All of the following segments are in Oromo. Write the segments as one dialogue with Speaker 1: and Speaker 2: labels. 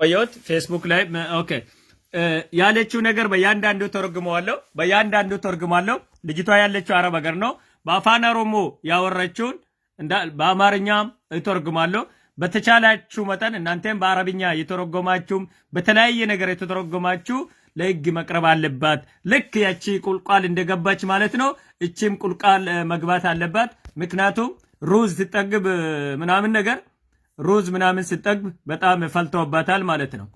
Speaker 1: ቆየሁት ፌስቡክ ላይ okay ያለችው ነገር በእያንዳንዱ ተርጉመዋለሁ፣ በእያንዳንዱ ተርጉማለሁ። ልጅቷ ያለችው አረብ ሀገር ነው። በአፋን ኦሮሞ ያወራችውን በአማርኛም እተረጉማለሁ። በተቻላችሁ መጠን እናንተም በአረብኛ የተረጎማችሁም በተለያየ ነገር የተተረጎማችሁ ለህግ መቅረብ አለባት። ልክ ያቺ ቁልቋል እንደገባች ማለት ነው። እቺም ቁልቋል መግባት አለባት። ምክንያቱም ሩዝ ሲጠግብ ምናምን ነገር ሩዝ ምናምን ስጠግብ በጣም ፈልተውባታል ማለት ነው።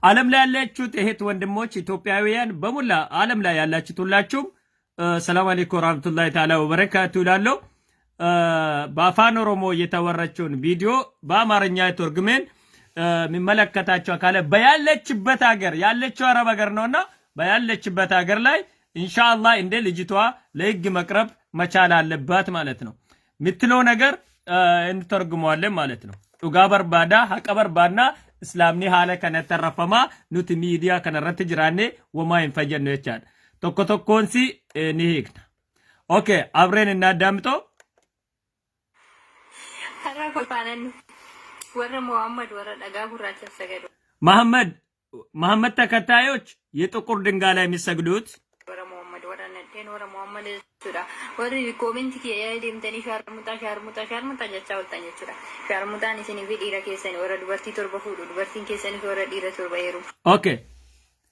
Speaker 1: ዓለም ላይ ያላችሁት እህት ወንድሞች ኢትዮጵያውያን በሙላ ዓለም ላይ ያላችሁት ሁላችሁም ሰላም አለይኩም ወራህመቱላሂ ተዓላ ወበረካቱ እላለሁ። በአፋን ኦሮሞ የተወረችውን ቪዲዮ በአማርኛ ተርጉመን የሚመለከታቸው አካለ በያለችበት ሀገር ያለችው አረብ ሀገር ነውና በያለችበት ሀገር ላይ ኢንሻአላህ እንደ ልጅቷ ለህግ መቅረብ መቻል አለባት ማለት ነው። የምትለው ነገር እንተርጉመዋለን ማለት ነው። Dhugaa barbaada, haqa barbaadna. Islaamni haala kanatti arrafamaa nuti miidiyaa kanarratti jiraanne womaa hin fayyadnu jechaadha. Tokko tokkoonsi ni hiikna. Okay, አብረን እናዳምጠው።
Speaker 2: Har'a kolfaanan warra Muhammad warra dhagaa gurraachaaf sagadu.
Speaker 1: መሐመድ መሐመድ ተከታዮች የጥቁር ድንጋይ ላይ የሚሰግዱት
Speaker 2: Warra Muhammad warra nadheen warra Muhammad jechuudha. Warri koomentii kiyya deemtanii shaarmuxaa shaarmuxaa shaarmuxaa jechaa ooltan jechuudha. Shaarmuxaan isinii fi dhiira keessanii warra dubartii torba fuudhu, dubartiin keessanii fi warra dhiira torba heerumu.
Speaker 1: Okay,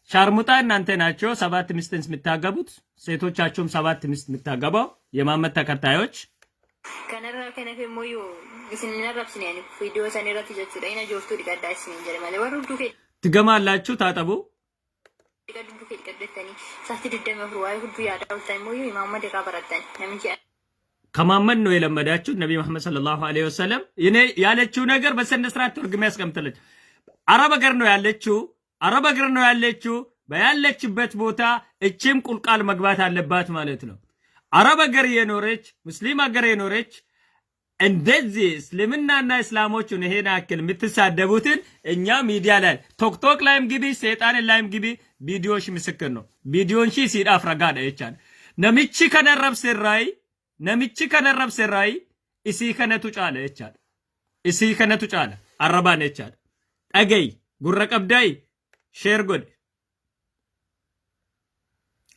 Speaker 1: ሻርሙጣ እናንተ ናቸው ሰባት ሚስትን የምታገቡት፣ ሴቶቻችሁም ሰባት ሚስት የምታገባው የመሐመድ ተከታዮች።
Speaker 2: Kanarraa kan hafe immoo yoo isin hin arrabsine ani viidiyoo san irratti jechuudha. Ina jooftuu dhiqadhaa isiniin jedhe malee warra hudduu kee
Speaker 1: ትገማላችሁ፣ ታጠቡ።
Speaker 2: dhiqadhu hudduu kee dhiqadhu jettanii sa'aatii 24 waa'ee hudduu yaadaa ooltan immoo yoo Muhammad irraa barattan namichi
Speaker 1: ከመሐመድ ነው የለመዳችሁት። ነቢ መሐመድ ሰለላሁ ዐለይሂ ወሰለም እኔ ያለችው ነገር በስነ ስርዓት ተርጉሜ ያስቀምጥለች። አረብ ሀገር ነው ያለችው፣ አረብ ሀገር ነው ያለችው። በያለችበት ቦታ እችም ቁልቋል መግባት አለባት ማለት ነው። አረብ ሀገር የኖረች ሙስሊም ሀገር የኖረች እንደዚህ እስልምናና እስላሞቹን ይሄን ያክል የምትሳደቡትን እኛ ሚዲያ ላይ ቶክቶክ ላይም ግቢ፣ ሰይጣን ላይም ግቢ፣ ቪዲዮሽ ምስክር ነው። Viidiyoon ishii siidhaaf ragaadha jechaadha. Namichi kana rabsirraay, namichi kana rabsirraay isii kanatu caala jechaadha. Isii kanatu caala arrabaan jechaadha. Dhagayi, gurra qabdaay, share godhe.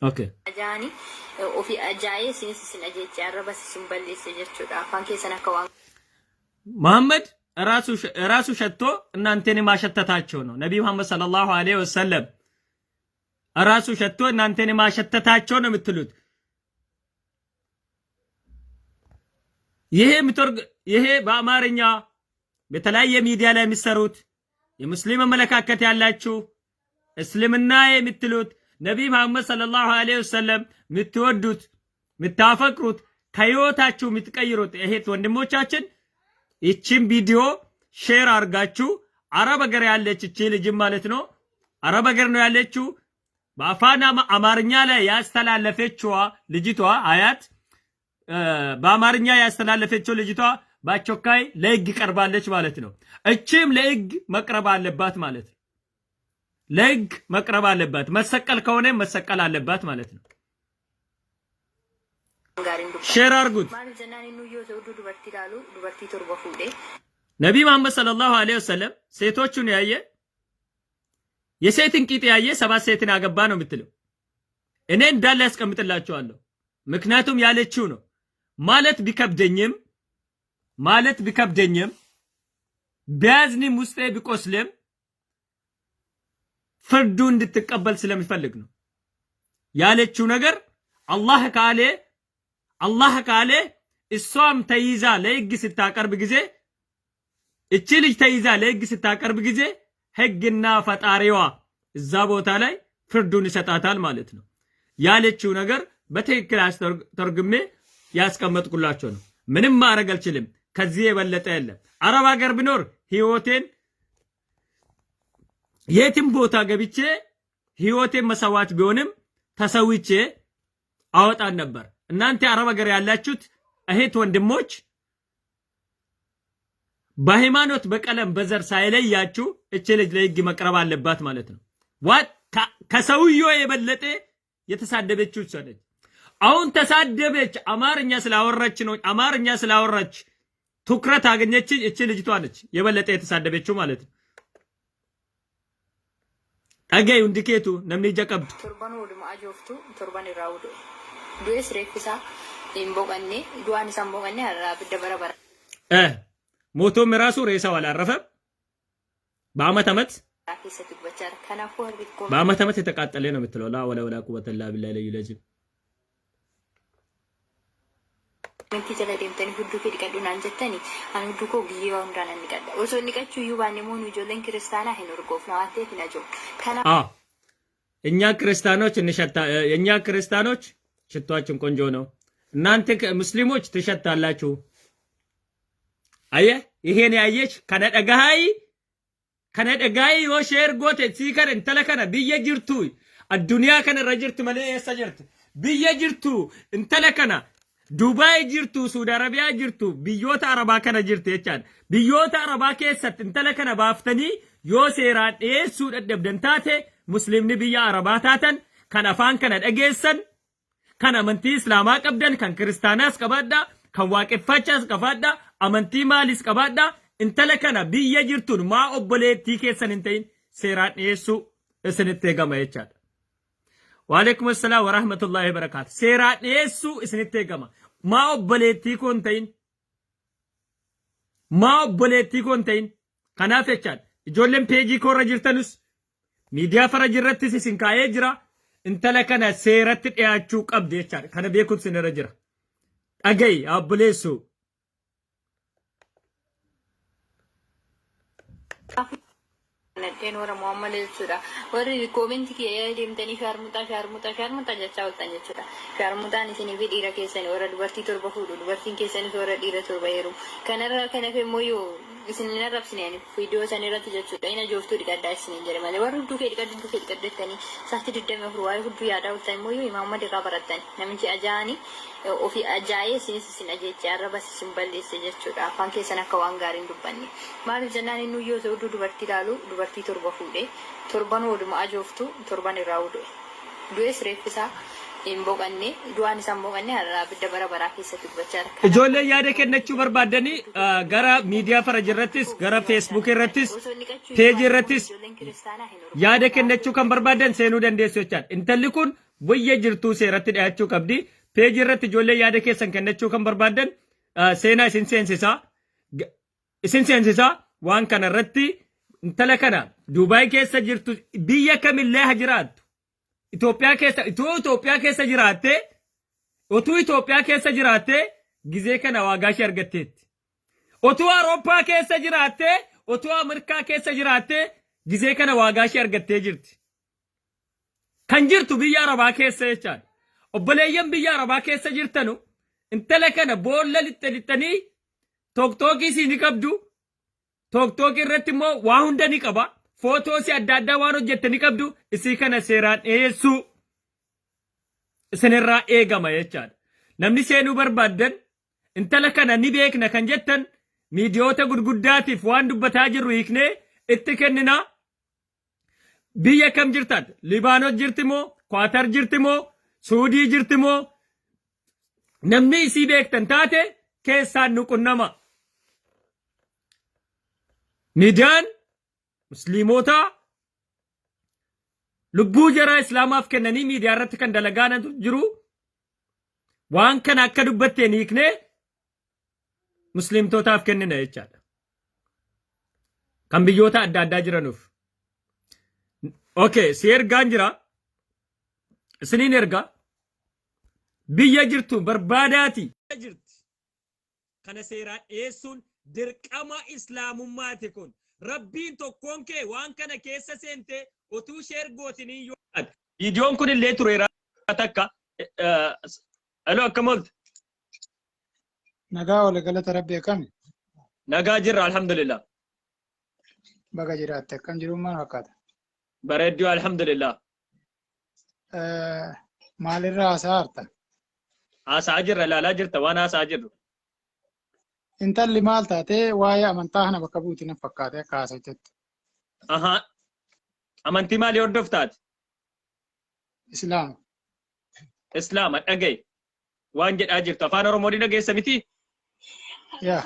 Speaker 1: Okay.
Speaker 2: ajaa'anii ofii ajaa'ee isinis isin ajeeche arrabas isin balleesse jechuudha. Afaan keessan akka waan
Speaker 1: መሐመድ ራሱ ሸቶ እናንተን ማሸተታቸው ነው። ነቢ መሐመድ ሰለላሁ ዐለይሂ ወሰለም ራሱ ሸቶ እናንተን ማሸተታቸው ነው የምትሉት። ይሄ ይሄ በአማርኛ በተለያየ ሚዲያ ላይ የሚሰሩት የሙስሊም አመለካከት ያላችሁ እስልምና የምትሉት ነቢ መሐመድ ሰለላሁ ዐለይሂ ወሰለም የምትወዱት የምታፈቅሩት ከህይወታችሁ የምትቀይሩት እህት ወንድሞቻችን ይችን ቪዲዮ share አድርጋችሁ አረብ ሀገር ያለች እቺ ልጅም ማለት ነው፣ አረብ ሀገር ነው ያለችው። በአፋን አማርኛ ላይ ያስተላለፈችዋ ልጅቷ አያት በአማርኛ ያስተላለፈችው ልጅቷ በአስቸኳይ ለህግ ቀርባለች ማለት ነው። እቺም ለህግ መቅረብ አለባት ማለት ነው። ለህግ መቅረብ አለባት። መሰቀል ከሆነ መሰቀል አለባት ማለት ነው።
Speaker 2: gaariin dubbata.
Speaker 1: Share አድርጉት።
Speaker 2: Maaliif jennaan inni yoo ta'u dubartii ilaalu dubartii torba fuudhee
Speaker 1: ነቢ መሐመድ ሰለላሁ ዐለይሂ ወሰለም ሴቶቹን ያየ የሴትን ቂጥ ያየ ሰባት ሴትን አገባ ነው የምትለው። እኔ እንዳለ ያስቀምጥላችኋለሁ። ምክንያቱም ያለችው ነው ማለት ቢከብደኝም ቢያዝንም ውስጤ ቢቆስልም ፍርዱ እንድትቀበል ስለሚፈልግ ነው ያለችው ነገር። አላህ ካለ እሷም ተይዛ ለህግ ስታቀርብ ጊዜ፣ እቺ ልጅ ተይዛ ለህግ ስታቀርብ ጊዜ ህግና ፈጣሪዋ እዛ ቦታ ላይ ፍርዱን ይሰጣታል ማለት ነው። ያለችው ነገር በትክክል ተርጉሜ ያስቀመጥኩላቸው ነው። ምንም ማድረግ አልችልም። ከዚህ የበለጠ የለም። አረብ ሀገር ብኖር ህይወቴን የትም ቦታ ገብቼ ህይወቴን መሰዋት ቢሆንም ተሰውቼ አወጣን ነበር። እናንተ አረብ ሀገር ያላችሁት እህት ወንድሞች በሃይማኖት፣ በቀለም፣ በዘር ሳይለያችሁ እች ልጅ ለህግ መቅረብ አለባት ማለት ነው። What ከሰውየው የበለጠ የተሳደበችው እሷ ነች። አሁን ተሳደበች፣ አማርኛ ስላወራች ነው። አማርኛ ስላወራች ትኩረት አገኘች። እች ልጅቷ ነች የበለጠ የተሳደበችው ማለት ነው። Dhaga'i hundi keetu namni ija qabdu.
Speaker 2: Torban waluma ajooftu torban irraa du'e. Du'es reeffi isaa hin boqanne, du'aan isaa hin boqanne har'a abidda bara bara.
Speaker 1: ሞቶም ራሱ ሬሳው አላረፈም። በአመት አመት
Speaker 2: keessatti gubachaa jira. Kanaafuu warri
Speaker 1: በአመት አመት የተቃጠለ ነው የምትለው። ላ ወላ ወላ ቁወተ ኢላ ቢላሂ ለዩ ለዚም
Speaker 2: Comment jala deemtanii hudduu kee dhiqadhu naan jettanii ani hudduu koo biyyee waa hundaan nan dhiqadha. Osoo dhiqachuu iyyuu baanne immoo nu ijoolleen kiristaanaa hin urgoofna waan ta'eef hin ajoo'u. Kanaaf
Speaker 1: አዎ እኛ ክርስቲያኖች እንሸታ እኛ ክርስቲያኖች ሽቷችን ቆንጆ ነው። እናንተ ሙስሊሞች ትሸታላችሁ። አየህ ይሄን ያየች kana dhagahi kana dhagahi yoo share goote sii kana intala kana biyya jirtu addunyaa kana irra jirti malee eessa jirti biyya jirtu intala kana Dubaay jirtu, Suudi Arabiyaa jirtu, biyyoota Arabaa kana jirti jechaadha. Biyyoota Arabaa keessatti intala kana baaftanii yoo seeraan dhiyeessuu dadhabdan taate muslimni biyya Arabaa taatan kan afaan kana dhageessan kan amantii Islaamaa qabdan, kan kiristaanaas qabaadha, kan waaqeffachaas qabaadha, amantii maalis qabaadha. Intala kana biyya jirtuun maa obboleettii keessan hin ta'in seeraan dhiyeessuu isinitti eegama jechaadha. Waalaikum assalaam wa rahmatullahi wa barakaatu. Seeraan dhiyeessuu isinitti eegama. Maa obboleettii koo hin ta'in. Maa obboleettii koo hin ta'in. Kanaaf jechaadha. Ijoolleen peejii koo irra jirtanus miidiyaa fara jirrattis isin kaa'ee jira. Intala kana seeratti dhiyaachuu qabdi jechaadha. Kana beekuutu isin irra jira. Dhaga'i obboleessuu.
Speaker 2: Nadheen warra Muhammad jechuudha. Warri comment kiyya deemtanii shaarmuxaa shaarmuxaa shaarmuxaa jechaa ooltan jechuudha. Shaarmuxaan isinii fi dhiira keessanii warra dubartii torba fuudhu, dubartiin keessanis warra dhiira torba heerumu. Kanarraa kan hafe immoo yoo isin hin arrabsine ani viidiyoo san irratti jechuudha. Inni ajooftuu dhiqadhaa isiniin jedhe malee warri hudduu kee dhiqadhu hudduu kee dhiqadhu jettanii sa'aatii 24 waa'ee hudduu yaadaa ooltan immoo yoo Muhammad irraa barattan namichi ajaa'anii ofii ajaa'ee isinis isin ajeeche arrabas isin balleesse jechuudha. Afaan keessan akka waan gaarii hin dubbanne. Maaliif jennaan inni yoo hudduu dubartii ilaalu dubartii torba fuudhe, torban waluma ajooftu torban irraa du'e. Du'es reeffi isaa hin boqanne, du'aan isaa hin boqanne har'a abidda bara baraa keessatti gubachaa jira.
Speaker 1: Ijoolleen yaada kennachuu barbaadanii gara miidiyaa faraj irrattis, gara Facebook irrattis, peejii irrattis yaada kennachuu kan barbaadan seenuu dandeessu jechaadha. Intalli kun biyya jirtuu seeratti dhiyaachuu qabdi. Peejii irratti ijoollee yaada keessan kennachuu kan barbaadan seenaa isin seensisaa. Isin seensisaa waan kana irratti intala kana Duubaay keessa jirtu biyya kamillee haa jiraattu. Itoophiyaa keessa utuu Itoophiyaa keessa jiraattee utuu Itoophiyaa keessa jiraattee gizee kana waagaa ishee argatteetti. Utuu Awurooppaa keessa jiraattee, utuu Ameerikaa keessa jiraattee gizee kana waagaa ishee argattee jirti. Kan jirtu biyya Arabaa keessa jechaadha. Obboleeyyan biyya Arabaa keessa jirtanu intala kana boolla lixxe lixxanii TikTokii isii ni qabdu. TikTokii irratti immoo waa hunda ni qaba. Footoo isii adda addaa waan hojjette ni qabdu. Isii kana seeraan dhiyeessuu isinirraa eegama jechaadha. Namni seenuu barbaaddan intala kana ni beekna kan jettan miidiyoota gurguddaatiif waan dubbataa jirru hiiknee itti kennina. Biyya kam jirtan? Libaanos jirti moo? Kwaatar jirti moo? Suudii jirti moo? Namni isii beektan taate keessaan nu qunnama. Miidiyaan musliimotaa lubbuu jaraa islaamaaf kennanii miidiyaa irratti kan dalagaa jiru waan kana akka dubbatteen hiiknee musliimtotaaf kennina jechaadha. Kan biyyoota adda addaa jiranuuf. Okay, si ergaan jira. Isiniin ergaa. Biyya jirtu barbaadaati. Jirti. Kana seeraan dhiyeessuun dirqama islaamummaati kun. Rabbiin tokkoon kee waan kana keessa seente utuu share gootinii yoo. Viidiyoon kun illee tureera takka. Hello, akkam oolte?
Speaker 3: Nagaa wal galata Rabbi, akkami?
Speaker 1: Nagaa jirra, alhamdulillah.
Speaker 3: Baga jiraatte, akkam jiruun maal fakkaata?
Speaker 1: Bareedduu, alhamdulillah.
Speaker 3: Maalirraa haasa'aa jirta?
Speaker 1: Haasa'aa jirra, ilaalaa jirta waan haasa'aa jirru.
Speaker 3: Intalli maal taatee waa'ee amantaa kana bakka buuti na fakkaate akka haasa'etti.
Speaker 1: Ahaa. Amantii maalii hordoftaati?
Speaker 3: Islaama.
Speaker 1: Islaama dhaga'i. Waan jedhaa jirtu afaan Oromoo ni dhageessa miti?
Speaker 3: Yaa.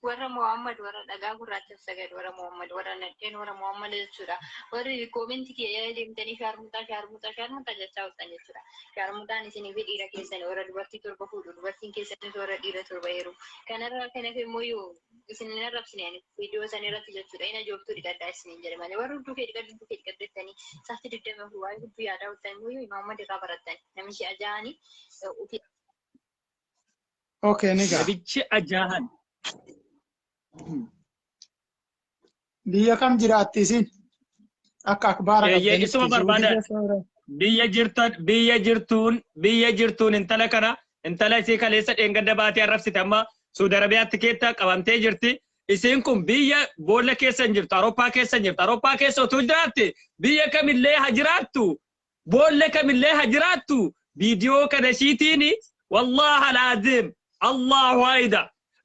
Speaker 2: Warra Muhammad warra dhagaa gurraachaaf sagadu, warra Muhammad warra nadheen warra Muhammad jechuudha. Warri comment kiyya deemtanii shaarmuxaa shaarmuxaa shaarmuxaa jechaa ooltan jechuudha. Shaarmuxaan isinii fi dhiira keessan warra dubartii torba fuudhu, dubartiin keessanis warra dhiira torba heerumu. Kanarraa kan hafe immoo yoo isin hin arrabsine ani viidiyoo san irratti jechuudha. Ina joobtuu dhiqadhaa isiniin jedhe malee warri hudduu kee dhiqadhu, hudduu kee dhiqadhu jettanii sa'aatii 24 waa'ee hudduu yaadaa ooltan immoo yoo Muhammad irraa barattan namichi ajaa'anii ofii
Speaker 3: Okay, ni ga'a.
Speaker 1: Nabichi ajaahan.
Speaker 3: Biyya kam jiraatti isin? Akka akbaara
Speaker 1: Eeyyee,
Speaker 3: qabdanitti
Speaker 1: isuma
Speaker 3: Suudii
Speaker 1: barbaada.
Speaker 3: keessa jira.
Speaker 1: Biyya jirtan, biyya jirtuun intala kana, intala isii kaleessa dheengadda baatee arrabsite, amma Suudi Arabiyaatti keetta qabamtee jirti. Isiin kun biyya boolla keessa hin jirtu, Awurooppaa keessa hin jirtu. Awurooppaa keessa utuu jiraatte, biyya kamillee ha jiraattu, boolla kamillee ha jiraattu, viidiyoo kana ishiitiin wallahi alaaziim Allahu ayida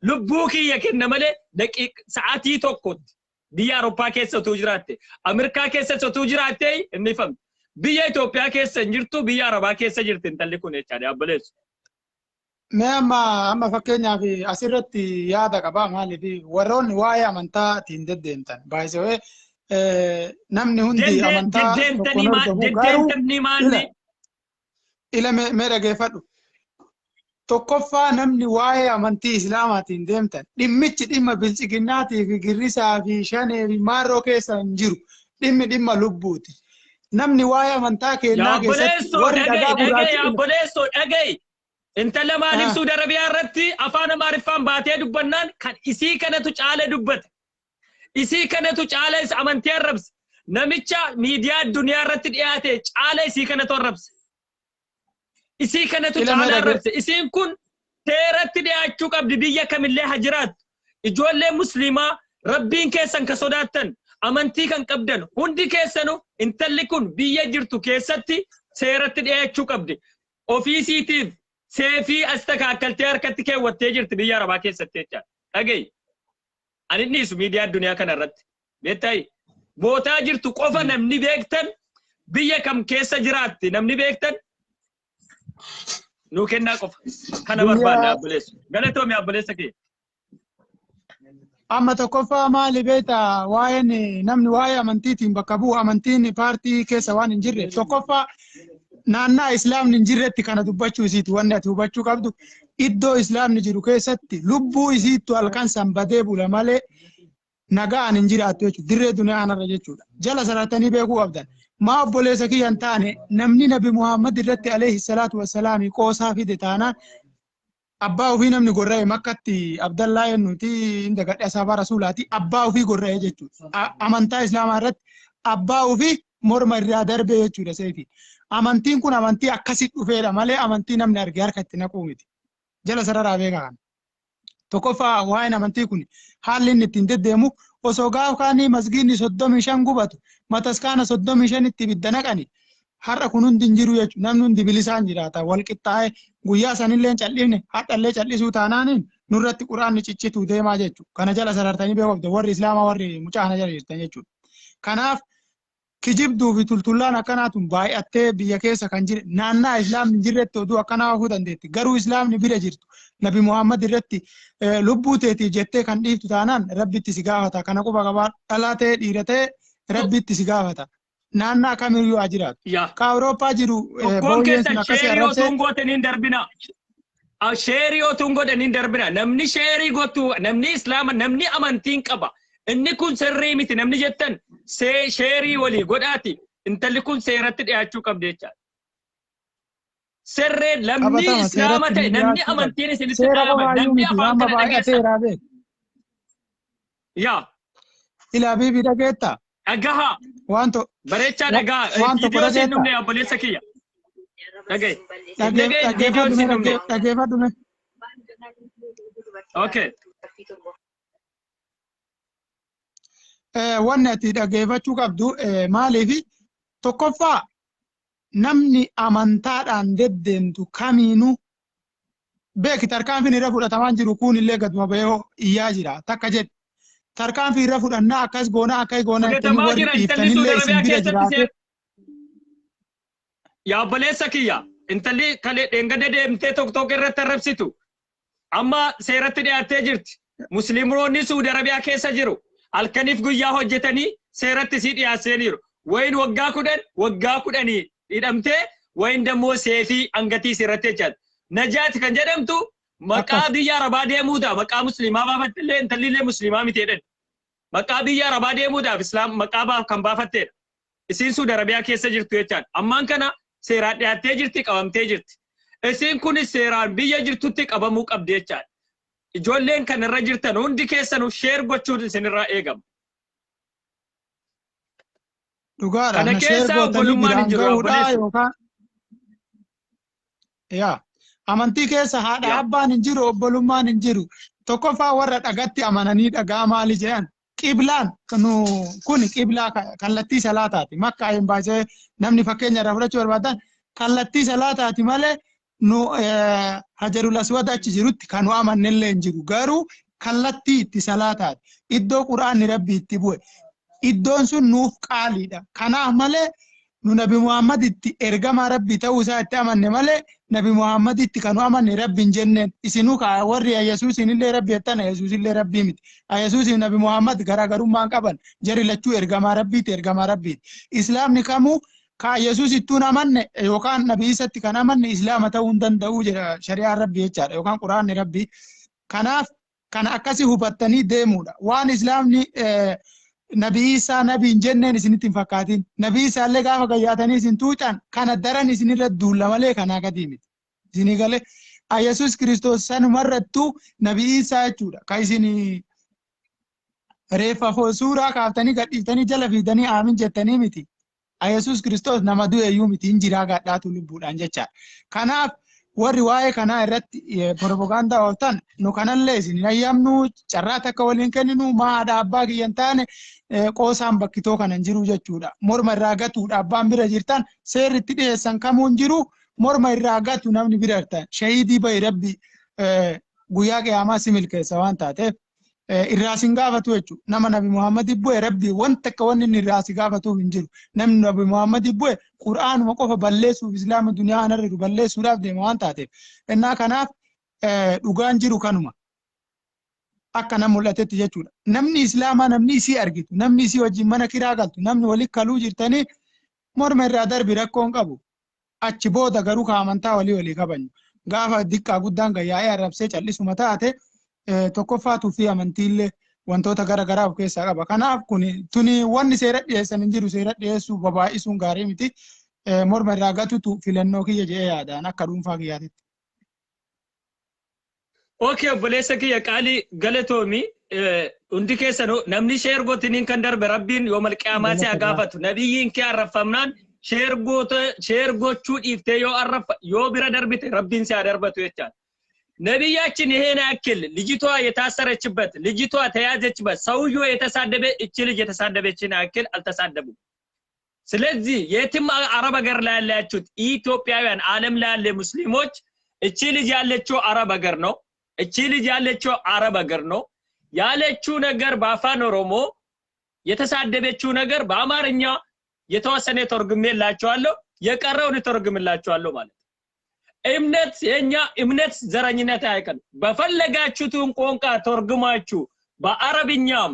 Speaker 1: lubbuu kiyya kenna malee daqiiq sa'aatii tokkotti biyya Awurooppaa keessa utuu jiraatte, Ameerikaa keessa utuu jiraatte inni ifamte. Biyya Itoophiyaa keessa hin jirtu, biyya Arabaa keessa jirti intalli kun jechaadha, obboleessu.
Speaker 3: Mee amma fakkeenyaaf asirratti yaada qaba. Maaliif warroonni waa'ee amantaatiin deddeemtan baay'isee namni hundi amantaa
Speaker 1: Deddeemtanii
Speaker 3: tokkoon hordofu garuu
Speaker 1: deddeemtanii maalli
Speaker 3: ila mee dhageeffadhu. Tokkoffaa, namni waa'ee amantii Islaamaatiin deemtan dhimmichi dhimma bilchiginnaatii fi girrisaa fi shanee fi maarroo keessa hin jiru. Dhimmi dhimma lubbuuti. Namni waa'ee amantaa keenyaa keessatti
Speaker 1: Obboleessoo
Speaker 3: warri
Speaker 1: dhaga'i
Speaker 3: dhagaa
Speaker 1: dhaga'i
Speaker 3: gurraacha
Speaker 1: obboleessoo dhaga'i. Intala maaliif Suudi Arabiyaa irratti afaan Amaariffaan baatee dubbannaan kan isii kanatu caala dubbate. Isii kanatu caala isa amantii arrabse. Namicha miidiyaa addunyaa irratti dhiyaate caala isii kanatu arrabse. Isii kanatu
Speaker 3: Ila mee
Speaker 1: caala arrabse. Isiin kun seeratti dhiyaachuu qabdi, biyya kamillee haa jiraattu. Ijoollee musliimaa, rabbiin keessan ka sodaattan, amantii kan qabdan hundi keessanu, intalli kun biyya jirtu keessatti seeratti dhiyaachuu qabdi. Ofiisiitiif seefii as takaakkaltee harkatti keewwattee jirti biyya Arabaa keessatti jechaadha. Dhaga'i. Ani dhiisu miidiyaa addunyaa kana irratti. Beektayi? Bootaa jirtu qofa namni beektan, biyya kam keessa jiraatti namni beektan nuu kennaa qofa. Kana barbaanna, obboleessu. Galatoomi, obboleessa kee.
Speaker 3: Amma tokkoffaa maali beektaa? Waa'een namni waa'ee amantiitiin bakka bu'u, amantiin paartii keessa waan hin jirre, tokkoffaa naannaa islaamni hin jirretti kana dubbachuu isiiti. Wanni ati hubachuu qabdu, iddoo islaamni jiru keessatti lubbuu isiittu halkan san badee bula malee nagaan hin jiraattu jechuudha, dirree duniyaa kanarra jechuudha. Jala sarartanii beekuu qabdan. Maa obboleessa kiyya hin taane, namni Nabi Muhammad irratti alayhi salaatu wassalaami qoosaa fide taanaan, abbaa ofii namni gorra'e Makkatti Abdallaa eenyuti hin dagadhe, asaabaa rasuulaati, abbaa ofii gorra'e jechuudha. Amantaa islaamaa irratti abbaa ofii morma irraa darbe jechuudha seefi. Amantiin kun amantii akkasii dhufeedha malee amantii namni arge harka itti naquu miti. Jala sararaa beekaa kana. Tokkoffaa, waa'een amantii kun haalli inni ittiin deddeemu, osoo gaaf kaanii masgiidni 35 gubatu, mataskaana 35tti ibidda naqani, har'a kun hundi hin jiru jechuudha. Namni hundi bilisaan jiraata. Wal qixxaa'ee guyyaa sanillee hin cal'ifne, hadhallee cal'isuu taanaaniin nurratti quraanni ciccituu deemaa jechuudha. Kana jala sarartanii beekuu qabdu warri islaamaa, warri mucaa kana jala jirtan jechuudha. Kanaaf kijibduu fi tultullaan akkanaa tun baay'attee biyya keessa kan jire, naannaa islaamni hin jirretti oduu akkanaa oofuu dandeetti. Garuu islaamni bira jirtu Nabi Muhammad irratti lubbuu teetiif jettee kan dhiiftu taanaan Rabbitti si gaafata. Kana quba qabaa, dhalaa ta'e dhiira ta'e Rabbitti si gaafata. Naannaa kamiyyuu haa jiraatu.
Speaker 1: Yaa.
Speaker 3: Ka Awurooppaa jiru
Speaker 1: Tokkoon
Speaker 3: booyyeen
Speaker 1: keessan
Speaker 3: sun akkasii
Speaker 1: share
Speaker 3: arrabsee
Speaker 1: otuun gootaniin darbina. Share otuun godhaniin darbina. Namni share gotu, namni islaama, namni amantiin qaba. Inni kun sirrii miti namni jettan share walii godhaati. Intalli kun seeratti dhiyaachuu qabdi jechaadha. Sirree namni
Speaker 3: Qabatama
Speaker 1: islaama
Speaker 3: seeratti
Speaker 1: ta'e, namni
Speaker 3: dhiyaachuu qabdi.
Speaker 1: amantiin isinitti
Speaker 3: Seera
Speaker 1: dhaga'ama,
Speaker 3: qofaayyuu
Speaker 1: namni
Speaker 3: miti
Speaker 1: afaan
Speaker 3: amma
Speaker 1: kana dhageessan.
Speaker 3: baay'ateera beek.
Speaker 1: Yaa.
Speaker 3: Ilaa biibii, dhageettaa?
Speaker 1: Dhagahaa.
Speaker 3: Waan to
Speaker 1: Bareechaa dhagahaa.
Speaker 3: Waan tokko
Speaker 1: Viidiyoo siin
Speaker 3: dhageettaa?
Speaker 1: dhumne, obboleessa kiyya. Dhagahi.
Speaker 3: Dhagee-
Speaker 1: Dhagahi, viidiyoon
Speaker 3: Dhaggeeffadhu
Speaker 1: siin
Speaker 3: mee
Speaker 1: dhumne.
Speaker 3: dhaggeeffadhu mee.
Speaker 1: Okay.
Speaker 3: Wanni ati dhaggeeffachuu qabdu maaliifi, tokkoffaa, namni amantaadhaan deddeemtu kamiinuu beeki, tarkaanfiin irra fudhatamaa jiru kun illee gaduma bahee iyyaa jira takka jedhe, tarkaanfii irra fudhannaa, akkas goonaa, akkas goonaa jettanii
Speaker 1: Fudhatamaa
Speaker 3: warri
Speaker 1: jira intalli Suudi
Speaker 3: dhiiftanillee isin
Speaker 1: Arabiyaa
Speaker 3: bira
Speaker 1: keessatti
Speaker 3: jiraate.
Speaker 1: Yaa obboleessa kiyya, intalli kalee dheengadda deemtee tokko tokko irratti arrabsitu amma seeratti dhiyaattee jirti. Musliimoonni Suudi Arabiyaa keessa jiru. Halkaniif guyyaa hojjetanii seeratti isii dhiyaasaniiru. Wayin waggaa 10 waggaa 10 hidhamtee wayin dammoo seefii hangatii sirratti jechaadha. Najaati kan jedhamtu maqaa biyya Arabaa deemuudhaaf maqaa musliimaa baafattillee intallillee musliimaa miti jedhan. Maqaa biyya Arabaa deemuudhaaf islaam maqaa kan baafatteedha. Isiin Suudi Arabiyaa keessa jirtu jechaadha. Ammaan kana seeraan dhiyaattee jirti, qabamtee jirti. Isiin kunis seeraan biyya jirtutti qabamuu qabdi jechaadha. Ijoolleen kanarra jirtan hundi keessanuu share gochuun isinirraa eegama.
Speaker 3: Dhugaadha.
Speaker 1: Kana
Speaker 3: Na share
Speaker 1: keessa
Speaker 3: gootanii
Speaker 1: obbolummaan hin
Speaker 3: biraan
Speaker 1: jiru
Speaker 3: gahuudha
Speaker 1: obboleessu.
Speaker 3: Yookaan yaa amantii keessa haadha abbaan hin jiru, obbolummaan hin jiru. Tokkoffaa warra dhagatti amananii dhagaa maali jedhan, qiblaan nu kun qiblaa kallattii salaataati. Makkaa hin baasee namni fakkeenya irraa fudhachuu barbaadan kallattii salaataati malee nu hajarul aswad achi jirutti kan nu amannellee hin jiru. Garuu kallattii itti salaataati. Iddoo quraanni rabbi itti bu'e. Iddoon sun nuuf qaaliidha. Kanaaf malee nu Nabi Muhammad itti ergamaa rabbii ta'uu isaa itti amanne malee Nabi Muhammad itti kan nu amanne rabbi hin jenneen. Isinuu kaa warri Yesuusiin illee rabbi jettan, Yesuus illee rabbii miti. Yesuusiin Nabi Muhammad garaagarummaan qaban, jarri lachuu ergamaa rabbiiti, ergamaa rabbiiti. Islaamni kamuu ka Yesuus ittuun amanne yookaan Nabi Isatti kan amanne Islaama ta'uu hin danda'u jedha shari'aan rabbii jechaadha yookaan quraanni rabbii. Kanaaf kana akkasi hubattanii deemuudha. Waan Islaamni Nabi Isaa nabi hin jenneen isinitti hin fakkaatin. Nabi Isaa illee gaafa gayyaatanii isin tuucan kana daran isinirra duulla malee kanaa gadii miti. Isinii galee Yesuus Kiristoos sanumarrattuu Nabi Isaa jechuudha. Ka isin reeffa suuraa kaaftanii gadhiiftanii jala fiidanii aamin jettanii miti. Yesuus Kiristoos nama du'e iyyuu miti, hin jiraa gadhaatu lubbuudhaan jechaadha. Kanaaf warri waa'ee kanaa irratti propagaandaa ooftan nu kanallee isin hin hayyamnu, carraa takka waliin kenninu. Maa haadha abbaa kiyya hin taane qoosaan bakkitoo kana hin jiru jechuudha. Morma irraa gatuudha abbaan bira jirtan, seerri itti dhiyeessan kamuu hin jiru, morma irraa gatu namni bira jirtan. Shahiidii bahi, rabbi guyyaa qiyaamaa si milkeessa waan taateef irraa sin gaafatu jechuudha. Nama Nabi Muhammad bu'e rabbi wanta akka wanni inni irraa si gaafatuuf hin jiru. Namni Nabi Muhammad bu'e Qur'aanuma qofa balleessuuf Islaama duniyaa kanarra jiru balleessuudhaaf deema waan taateef. Innaa kanaaf dhugaan jiru kanuma. Akka nam mul'atetti jechuudha. Namni Islaamaa, namni isii argitu, namni isii wajjin mana kiraa galtu, namni walitti kaluu jirtanii morma irraa darbi, rakkoon qabu. Achi booda garuu ka amantaa walii walii kabajnu. Gaafa diqqaa guddaan gayyaa'ee arrabsee callisuma taate tokkoffaa tuffii amantiillee wantoota gara garaa of keessaa qaba. Kanaaf kun tuni wanni seera dhiyeessan hin jiru, seera dhiyeessuu babaay'isuun gaarii miti. Morma irraa gatutu filannoo kiyya jedhee yaadaan akka dhuunfaa kiyyaatitti.
Speaker 1: Okay, obboleessa kiyya qaalii, galatoomi. Hundi keessanuu namni share gootiniin kan darbe rabbiin yoo malqiyaamaa si haa gaafatu. Nabiyyiin kee arrafamnaan share goota share gochuu dhiiftee yoo arrafa yoo bira darbite rabbiin si haa darbatu jechaadha. ነቢያችን ይሄን ያክል ልጅቷ የታሰረችበት፣ ልጅቷ ተያዘችበት፣ ሰውየው የተሳደበ እቺ ልጅ የተሳደበችን ያክል አልተሳደቡም። ስለዚህ የትም አረብ ሀገር ላይ ያላችሁት ኢትዮጵያውያን፣ ዓለም ላይ ያለ ሙስሊሞች፣ እቺ ልጅ ያለችው አረብ ሀገር ነው። እቺ ልጅ ያለችው አረብ ሀገር ነው። ያለችው ነገር በአፋን ኦሮሞ የተሳደበችው ነገር በአማርኛ የተወሰነ ተርጉሜላችኋለሁ፣ የቀረውን እተረጉምላችኋለሁ ማለት ነው። እምነት የኛ እምነት ዘረኝነት አያውቅም። በፈለጋችሁትን ቋንቋ ተርጉማችሁ በአረብኛም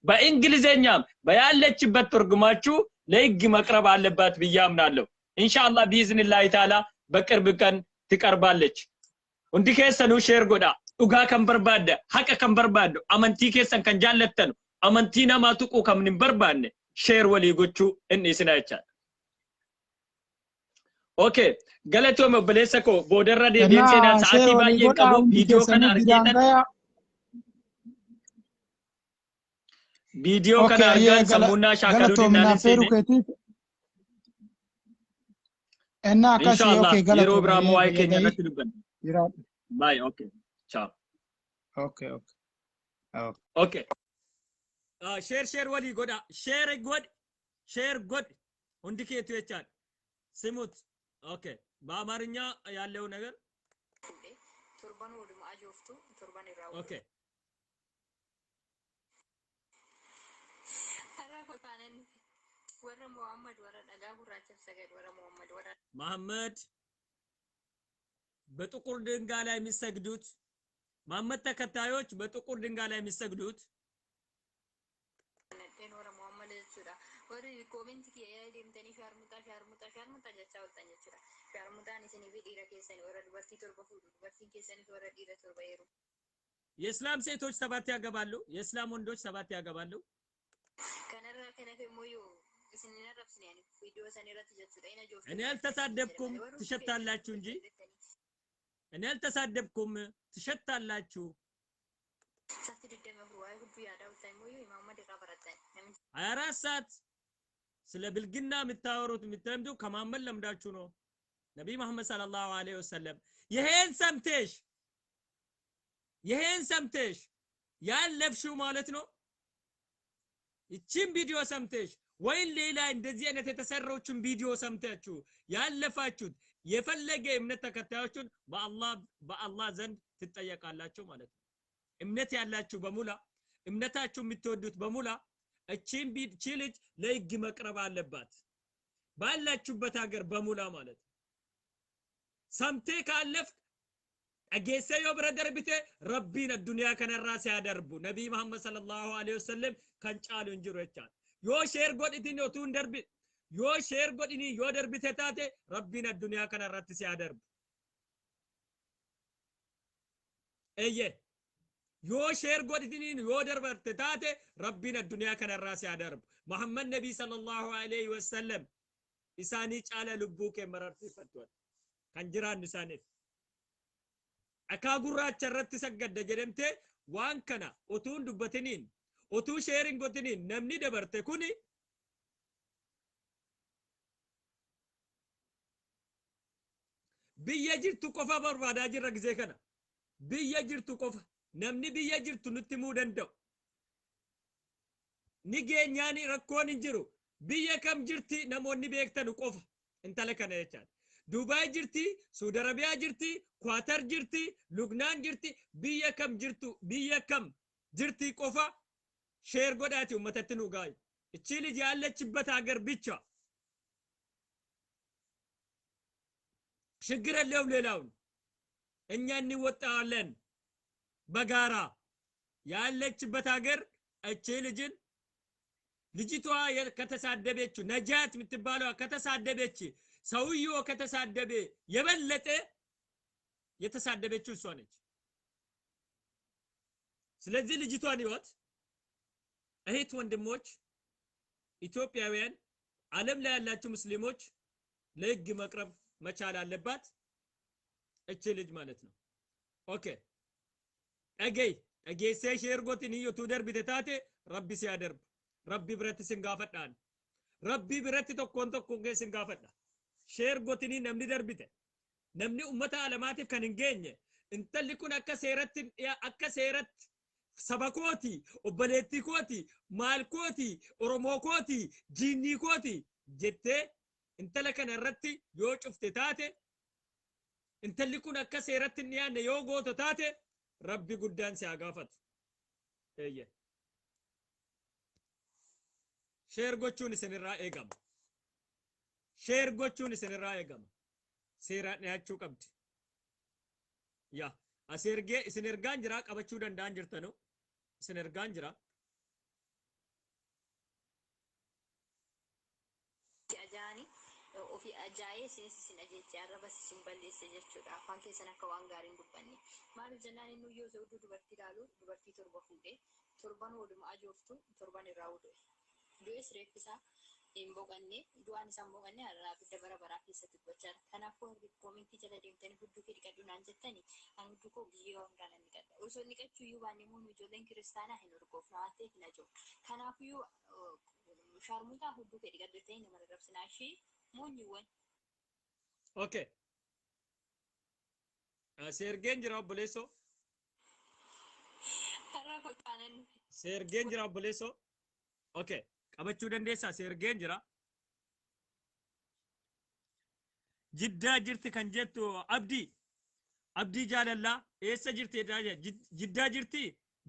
Speaker 1: በእንግሊዘኛም በያለችበት ተርጉማችሁ ለህግ መቅረብ አለባት ብዬ አምናለሁ። ኢንሻአላህ ቢኢዝኒላሂ ተዓላ በቅርብ ቀን ትቀርባለች። Hundi keessanuu share godhaa. Dhugaa kan barbaadda, haqa kan barbaaddu, amantii keessan kan jaallattanu, amantii namaa tuquu kan hin barbaanne share walii gochuu inni isinaa jechaadha. Okay, galatoome obboleessa koo, boodarra deebiin seenaa sa'aatii baay'ee qabu viidiyoo kana argeetan viidiyoo kana argaan sammuunaa shaakaluu dinnaan seene.
Speaker 3: Ennaa akkasii.
Speaker 1: Inshallah
Speaker 3: Okay,
Speaker 1: yeroo
Speaker 3: galatoome.
Speaker 1: biraa immoo waa'ee keenya
Speaker 3: Fayyadamii
Speaker 1: irratti dubbanna.
Speaker 3: jiraadhu.
Speaker 1: Bye, okay. Ciao.
Speaker 3: Okay.
Speaker 1: Okay. Share share walii godha. Share godhi. Share godhi. Hundi keetu jechaadha. ስሙት። Okay. በአማርኛ ያለው ነገር
Speaker 2: Fuudhee torban waluma ajooftu torban irraa
Speaker 1: Okay.
Speaker 2: Har'a kotaanan warra Muhammad warra dhagaa gurraachaaf sagadu, warra Muhammad warra
Speaker 1: መሐመድ በጥቁር ድንጋይ ላይ የሚሰግዱት መሐመድ ተከታዮች በጥቁር ድንጋይ ላይ የሚሰግዱት
Speaker 2: Nadheen warra Muhammad jechuudha. Warri koomentii kiyya jala deemtanii shaarmuxaa shaarmuxaa shaarmuxaa jechaa ooltan jechuudha. Shaarmuxaan isinii fi dhiira keessanii warra dubartii torba fuudhu, dubartiin keessanii warra dhiira torba heerumu.
Speaker 1: የእስላም ሴቶች ሰባት ያገባሉ፣ የእስላም ወንዶች ሰባት ያገባሉ።
Speaker 2: Kanarraa kan hafe immoo yoo isin hin arrabsine ani viidiyoo san irratti jechuudha. Ina jooftu
Speaker 1: እኔ አልተሳደብኩም፣ ትሸታላችሁ እንጂ። እኔ አልተሳደብኩም፣ ትሸታላችሁ።
Speaker 2: Sa'aatii 24 waa'ee hudduu yaadaa ooltan immoo yoo Muhammad irraa barattan namichi
Speaker 1: 24 ሰዓት ስለ ብልግና የምታወሩት የምትለምዱ ከመሐመድ ለምዳችሁ ነው። ነቢይ መሐመድ ሰለላሁ ዐለይሂ ወሰለም ይሄን ሰምተሽ ያለፍሽው ማለት ነው። ይቺን ቪዲዮ ሰምተሽ ወይም ሌላ እንደዚህ አይነት የተሰራዎችን ቪዲዮ ሰምታችሁ ያለፋችሁት የፈለገ እምነት ተከታዮችን በአላህ ዘንድ ትጠየቃላችሁ ማለት ነው። እምነት ያላችሁ በሙላ፣ እምነታችሁ የምትወዱት በሙላ እቺን እቺ ልጅ ለህግ መቅረብ አለባት። ባላችሁበት ሀገር በሙላ ማለት ነው። ሰምቴ ካለፍክ፣ dhageessee yoo bira darbite, Rabbiin addunyaa kanarraa si haa darbu. Nabii Muhammad sallallahu alaihi wasallam kan caalu hin jiru jechaadha. Yoo share godhitin otuu hin darbi, yoo share godhini yoo darbite taate, Rabbiin addunyaa kanarratti si haa darbu. Eeyye, yoo share godhitiniin yoo darbarte taate, Rabbiin addunyaa kanarraa si haa darbu. Muhammad Nabii sallallahu alaihi wasallam isaanii caala lubbuu kee mararsiifattu kan jiraannu isaaniif. Dhakaa gurraacha irratti saggadda jedhamte waan kana utuu hin dubbatiniin, utuu share hin godhiniin namni dabarte kuni biyya jirtu qofa barbaadaa jirra gizee kana. Biyya jirtu qofa, namni biyya jirtu nutti himuu danda'u. Ni geenyaani, rakkoon hin jiru. Biyya kam jirti namoonni beektanu qofa intala kana jechaadha. Dubaay jirti, Saudi Arabiyaa jirti, Kwaatar jirti, Lubnaan jirti, biyya kam jirtu, biyya kam jirti qofa share godhaati uummatatti nu gaayu. እቺ ልጅ ያለችበት ሀገር ብቻ፣ ችግር የለውም። ሌላውን እኛ እንወጣዋለን በጋራ። ያለችበት ሀገር እቺ ልጅን ልጅቷ ከተሳደበችው፣ ነጃት የምትባለዋ ከተሳደበች፣ ሰውየው ከተሳደበ የበለጠ የተሳደበችው እሷ ነች። ስለዚህ ልጅቷን ህይወት እህት ወንድሞች፣ ኢትዮጵያውያን፣ ዓለም ላይ ያላችሁ ሙስሊሞች ለህግ መቅረብ መቻል አለባት እቺ ልጅ ማለት ነው። Okay, dhagay, dhageessee share gootin utuu darbite taate, Rabbi si haa darbu. Rabbi biratti sin gaafadhaan, Rabbi biratti tokkoon tokkoon kee sin gaafadha. Share gootinii namni darbite, namni ummata alamaatiif kan hin geenye, intalli kun akka seeratti saba kooti, obboleettii kooti, maal kooti, Oromoo kooti, jiinnii kooti jettee intala kana irratti yoo cufte taate, intalli kun akka seeratti hin dhiyaanne yoo gooto taate, Rabbi guddaan si haa gaafatu. Eeyye. Share gochuun isinirraa eegama. Share gochuun isinirraa eegama. Seeraan dhiyaachuu qabdi. Yaa as ergee isin ergaan jira, qabachuu danda'an jirtanu isin ergaan jira.
Speaker 2: Ajaa'anii ofii ajaa'ee isinis isin ajeeche, arrabas isin balleesse jechuudha. Afaan keessan akka waan gaarii hin dubbanne. Maaliif jennaan, inni yoo ta'u dubartii ilaalu dubartii torba fuudhee torban waluma ajooftu, torban irraa du'e. Du'es reeffisaa hin boqanne, du'aan isaa hin boqanne, har'aa abidda bara baraa keessatti gubachaa jira. Kanaafuu warri koomentii jala deemtanii hudduu kee dhiqadhu naan jettani, ani hudduu koo biyyee hundaan nan dhiqadha. Osoo dhiqachuu iyyuu baanne immoo nu ijoolleen kiristaanaa hin urgoofnu waan ta'eef hin ajoofu. Kanaafiyyuu shaarmuutaa hudduu kee dhiqadhu jettanii nama rarrabsinaa ishee moonyiiwwan.
Speaker 1: Okay. Seergeen jira, obboleessoo.
Speaker 2: Har'a kottaanan.
Speaker 1: Seergeen jira, obboleessoo. Okay. Qabachuu dandeessaa, seergeen jira. Jiddaa jirti kan jettu Abdii. Abdii Jaalallaa eessa jirti? Jiddaa jirti.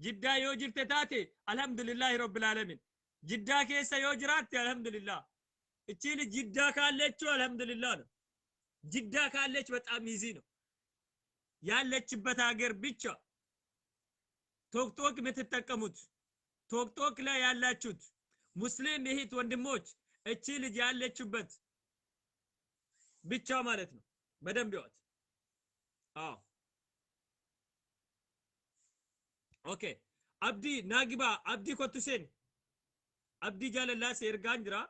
Speaker 1: Jiddaa yoo jirte taate, alhamdulillahi rabbil alamin. Jiddaa keessa yoo jiraatte, alhamdulillah. እቺ ልጅ ጅዳ ካለችው አልሐምዱሊላህ ነው። ጅዳ ካለች በጣም easy ነው። ያለችበት ሀገር ብቻ ቶክቶክ የምትጠቀሙት፣ ቶክቶክ ላይ ያላችሁት ሙስሊም እህት ወንድሞች፣ እቺ ልጅ ያለችበት ብቻ ማለት ነው። በደንብ ይዋት። አዎ፣ okay። አብዲ ናግባ፣ አብዲ ኮቱሴን፣ አብዲ ጃለላ ሴርጋን jira።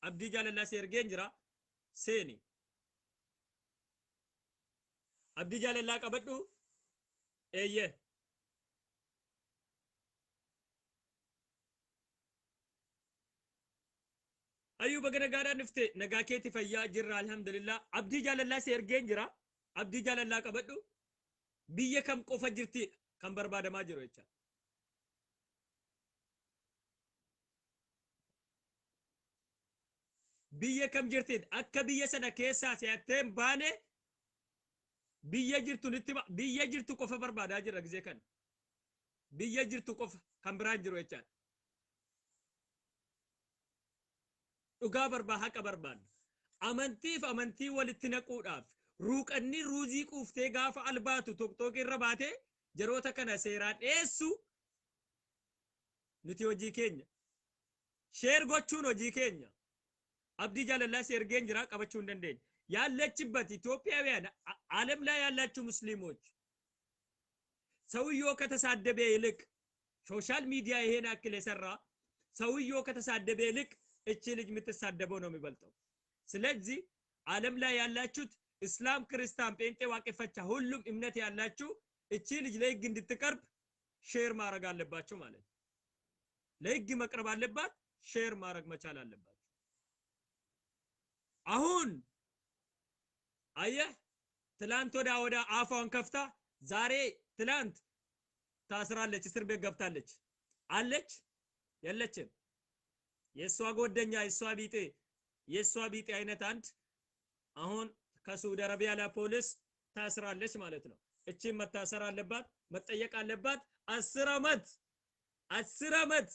Speaker 1: አብዲ ጃለላ ሴርጌን jira። Seeni አብዲ ጃለላ qabadhu። Eeyye፣ Ayyuu, baga nagaadhaan dhufte. Nagaa keeti? Fayyaa jirra, alhamdulillah. Abdii Jaalallaa si ergeen jira. Abdii Jaalallaa qabadhu. Biyya kam qofa jirti kan barbaadamaa jiru jecha. Biyya kam jirti? Akka biyya sana keessaa se'attee hin baane biyya jirtu nutti, biyya jirtu qofa barbaadaa jirra gizee kana. Biyya jirtu qofa, kan biraan jiru jechaadha. Dhugaa barbaa, haqa barbaadna. Amantiif amantii walitti naquudhaaf ruuqanni ruuzii quuftee gaafa albaatu tokko irra baatee jaroota kana seeraan dhiyeessu nuti hojii keenya. Share gochuun hojii keenya. Abdii Jaalallaa si ergeen jira, qabachuu hin dandeenya. ያለችበት ኢትዮጵያውያን፣ ዓለም ላይ ያላችሁ ሙስሊሞች፣ ሰውየው ከተሳደበ ይልቅ፣ social media ይሄን ያክል የሰራ ሰውየው ከተሳደበ ይልቅ እቺ ልጅ የምትሳደበው ነው የሚበልጠው። ስለዚህ ዓለም ላይ ያላችሁት እስላም፣ ክርስቲያን፣ ጴንጤ፣ ዋቄፈቻ፣ ሁሉም እምነት ያላችሁ እቺ ልጅ ለህግ እንድትቀርብ share ማድረግ አለባችሁ ማለት ነው። ለህግ መቅረብ አለባት። Share ማድረግ መቻል አለባችሁ። አሁን አየህ፣ ትላንት ወዳ አፏን ከፍታ ዛሬ፣ ትላንት ታስራለች፣ እስር ቤት ገብታለች። አለች የለችም? የእሷ ጓደኛ፣ የእሷ ቢጤ አይነት አንድ አሁን ከሳዑዲ አረቢያ ለፖሊስ ታስራለች ማለት ነው። እቺን መታሰር አለባት፣ መጠየቅ አለባት። 10 አመት፣ 10 አመት፣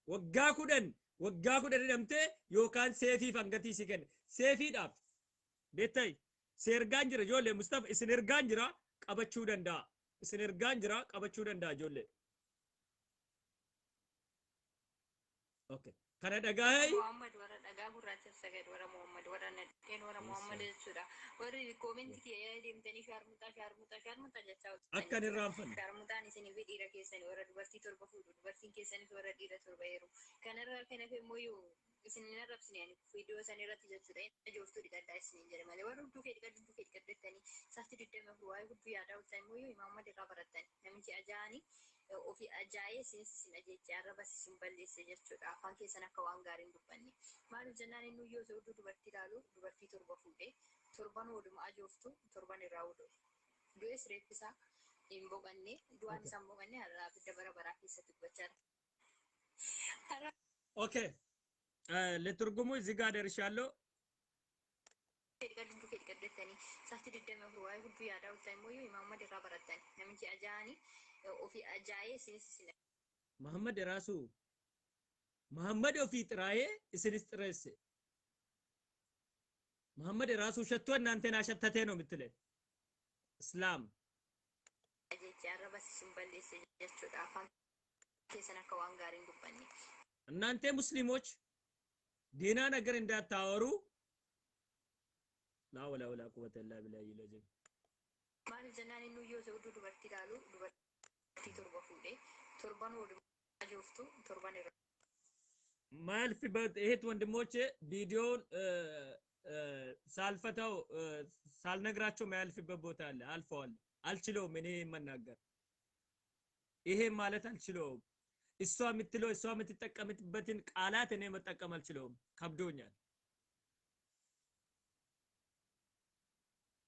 Speaker 1: waggaa 10፣ waggaa 10 hidhamtee yookaan seefii fangatii si kenne seefiidhaaf beektay. Seergaan jira ijoollee. Mustafa, isin ergaan jira, qabachuu danda'a. Isin ergaan jira, qabachuu danda'a ijoollee. Okay. Kana dhagaa'ee
Speaker 2: Muhammad warra dhagaa gurraacha sagad, warra Muhammad, warra nadheen, warra Muhammad jechuudha. Warri koomentii kiyya deemtanii shaarmuxaa, shaarmuxaa, shaarmuxaa jechaa ooltan
Speaker 1: Akka hin
Speaker 2: jechuudha.
Speaker 1: irraanfanne.
Speaker 2: Shaarmuxaan isinii fi dhiira keessanii warra dubartii torba fuudhu, dubartiin keessanis warra dhiira torba heeru. Kanarraa kan hafe immoo yoo isin hin arrabsine ani viidiyoo san irratti jechuudha. Inni ajooftuu dhiqadhaa isiniin jedhe malee warra hudduu kee dhiqadhu, hudduu kee dhiqadhu jettanii sa'aatii 24 waa'ee hudduu yaadaa ooltan immoo yoo Muhammad irraa barattan, namichi ajaa'anii ofii ajaa'ee isinis isin ajeeche, arrabas isin balleesse jechuudha. Afaan keessan akka waan gaarii hin dubbanne. Maaliif jennaan, inni yoo ta'u dubartii ilaalu dubartii torba fuudhee torban oduma ajooftu torban irraa du'e. Du'es reeffi isaa hin boqanne, du'aan isaa hin boqanne, har'a abidda bara baraa keessatti gubachaa jira.
Speaker 1: Okay፣ ለትርጉሙ እዚህ ጋር ደርሻለሁ።
Speaker 2: Dhiqadhu, kee dhiqadhu jettanii sa'aatii 24 waa'ee hudduu yaadaa ooltan immoo yoo Muhammad irraa barattan, namichi ajaa'anii ofii ajaa'ee isinis isin
Speaker 1: መሐመድ ራሱ፣ መሐመድ ofii xiraa'ee isinis xireesse። መሐመድ ራሱ ሸቶ እናንተን አሸተቴ ነው የምትለን እስላም።
Speaker 2: ajeeche, arrabas isin balleesse jechuudha. Afaan keessan akka waan gaarii hin dubbanne.
Speaker 1: እናንተ ሙስሊሞች ደህና ነገር እንዳታወሩ። ላ ወላ ወላ ቁወተ ኢላ ቢላሂ ለዚም።
Speaker 2: Maaliif jennaan, inni yoo ta'u dubartii ilaalu dubartii torba fuudhee torban oduma ajooftu torban irraa
Speaker 1: ማያልፍበት እህት ወንድሞቼ፣ ቪዲዮውን ሳልፈታው ሳልነግራቸው ማያልፍበት ቦታ አለ። አልፈዋል። አልችለውም። እኔ መናገር ይሄ ማለት አልችለውም። እሷ የምትለው፣ እሷ የምትጠቀምበትን ቃላት እኔ መጠቀም አልችለውም። ከብዶኛል፣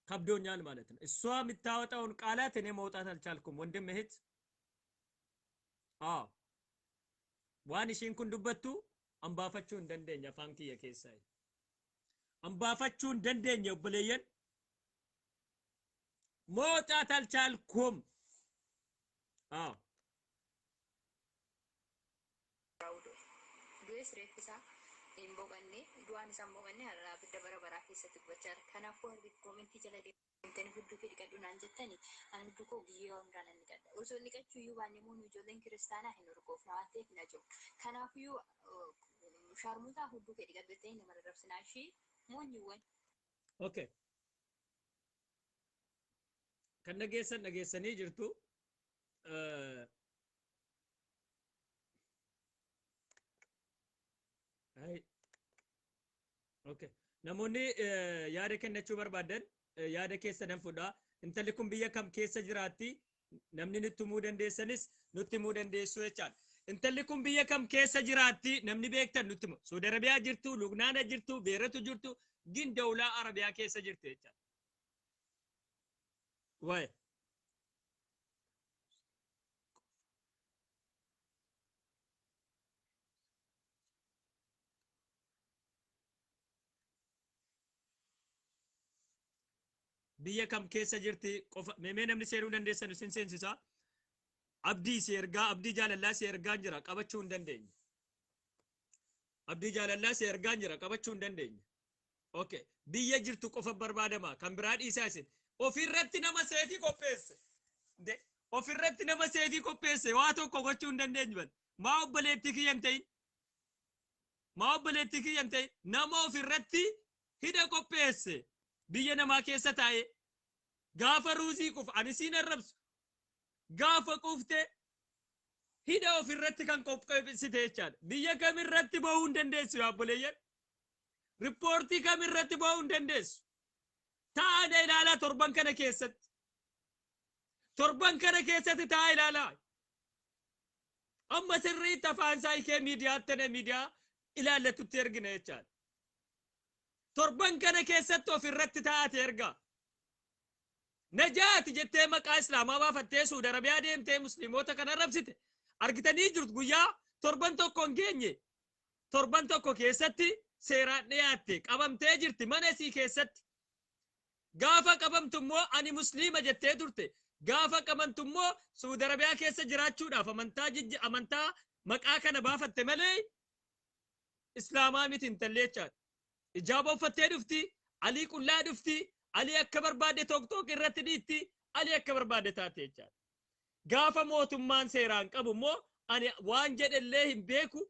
Speaker 1: ከብዶኛል ማለት ነው። እሷ የምታወጣውን ቃላት እኔ መውጣት አልቻልኩም። ወንድም እህት፣ አዎ፣ waan ishiin kun dubbattu an baafachuu hin dandeenye. Afaan kiyya keessaa an baafachuu hin dandeenye. Obboleeyyan, መውጣት አልቻልኩም። አዎ።
Speaker 2: du'e. Du'es reeffi isaa Hin boqanne, du'aan isaan boqanne, har'a abidda bara baraa keessatti gubachaa jira. Kanaafuu warri koomentii jala deemtanii hudduu kee dhiqadhu naan jettani, ani hudduu koo guyyaa hundaa nan dhiqadha. Osoo dhiqachuu iyyuu baanne immoo nu ijoolleen kiristaanaa hin urgoofna waan ta'eef hin aja'u. Kanaafiyyuu shaarmuxaa hudduu kee dhiqadhu jettanii nama rarrabsinaa ishii moonyiiwwan.
Speaker 1: Okay. Kan dhageessan dhageessanii jirtu. Ay. Okay. Namoonni yaada kennachuu barbaadan yaada keessa nan fudha. Intalli kun biyya kam keessa jiraatti? Namni nutti himuu dandeessanis nutti himuu dandeessu jechaadha. Intalli kun biyya kam keessa jiraatti? Namni beektan nutti himu. Saudi Arabiyaa jirtu, Lubnaana jirtu, Beeratu jirtu, gin dawlaa Arabiyaa keessa jirti jechaadha. Waa'ee. Biyya kam keessa jirti qofa meemee namni seenuu dandeessan isin seensisa. Abdii si ergaa, abdii jaalallaa si ergaan jira, qabachuu hin dandeenye. Abdii jaalallaa si ergaan jira, qabachuu hin dandeenye. Okay. Biyya jirtu qofa barbaadama, kan biraa dhiisaa isin. Ofirratti nama seefii qopheesse. Ofirratti nama seefii qopheesse waa tokko gochuu hin dandeenyu ban. Maa obboleettii kiyya hin ta'in? Maa obboleettii kiyya hin ta'in? Nama ofirratti hidha qopheesse biyya namaa keessa taa'ee gaafa ruuzii qufa ani siin arrabsu, gaafa quufte hidha ofirratti kan qopheessite jechaadha. Biyya kamirratti bahuu hin dandeessu yaa obboleeyyan. Riippoortii kamirratti bahuu hin dandeessu. Taa'aa ilaalaa torban kana keessatti. Torban kana keessatti taa'aa ilaalaa. Amma sirriitti afaan isaa hiikee miidiyaatti ta'e miidiyaa ilaallatutti ergina jechaadha. Torban kana keessatti ofirratti taa'ate ergaa. Najaati jettee maqaa Islaamaa baafattee Suudi Arabiyaa deemtee musliimoota kana arrabsite. Argitanii jirtu, guyyaa torban tokko hin geenye. Torban tokko keessatti seeraan dhiyaatte, qabamtee jirti mana isii keessatti. Gaafa qabamtu immoo ani musliima jettee turte. Gaafa qabamtu immoo Suudi Arabiyaa keessa jiraachuudhaaf amantaa jijji amantaa maqaa kana baafatte malee Islaamaa miti intalli jechaadha. Ijaaba uffattee dhufti, alii qullaa dhufti, alii akka barbaadde tokk irratti dhiitti, alii akka barbaadde taate jechaadha. Gaafa mootummaan seeraan qabu immoo ani waan jedhellee hin beeku,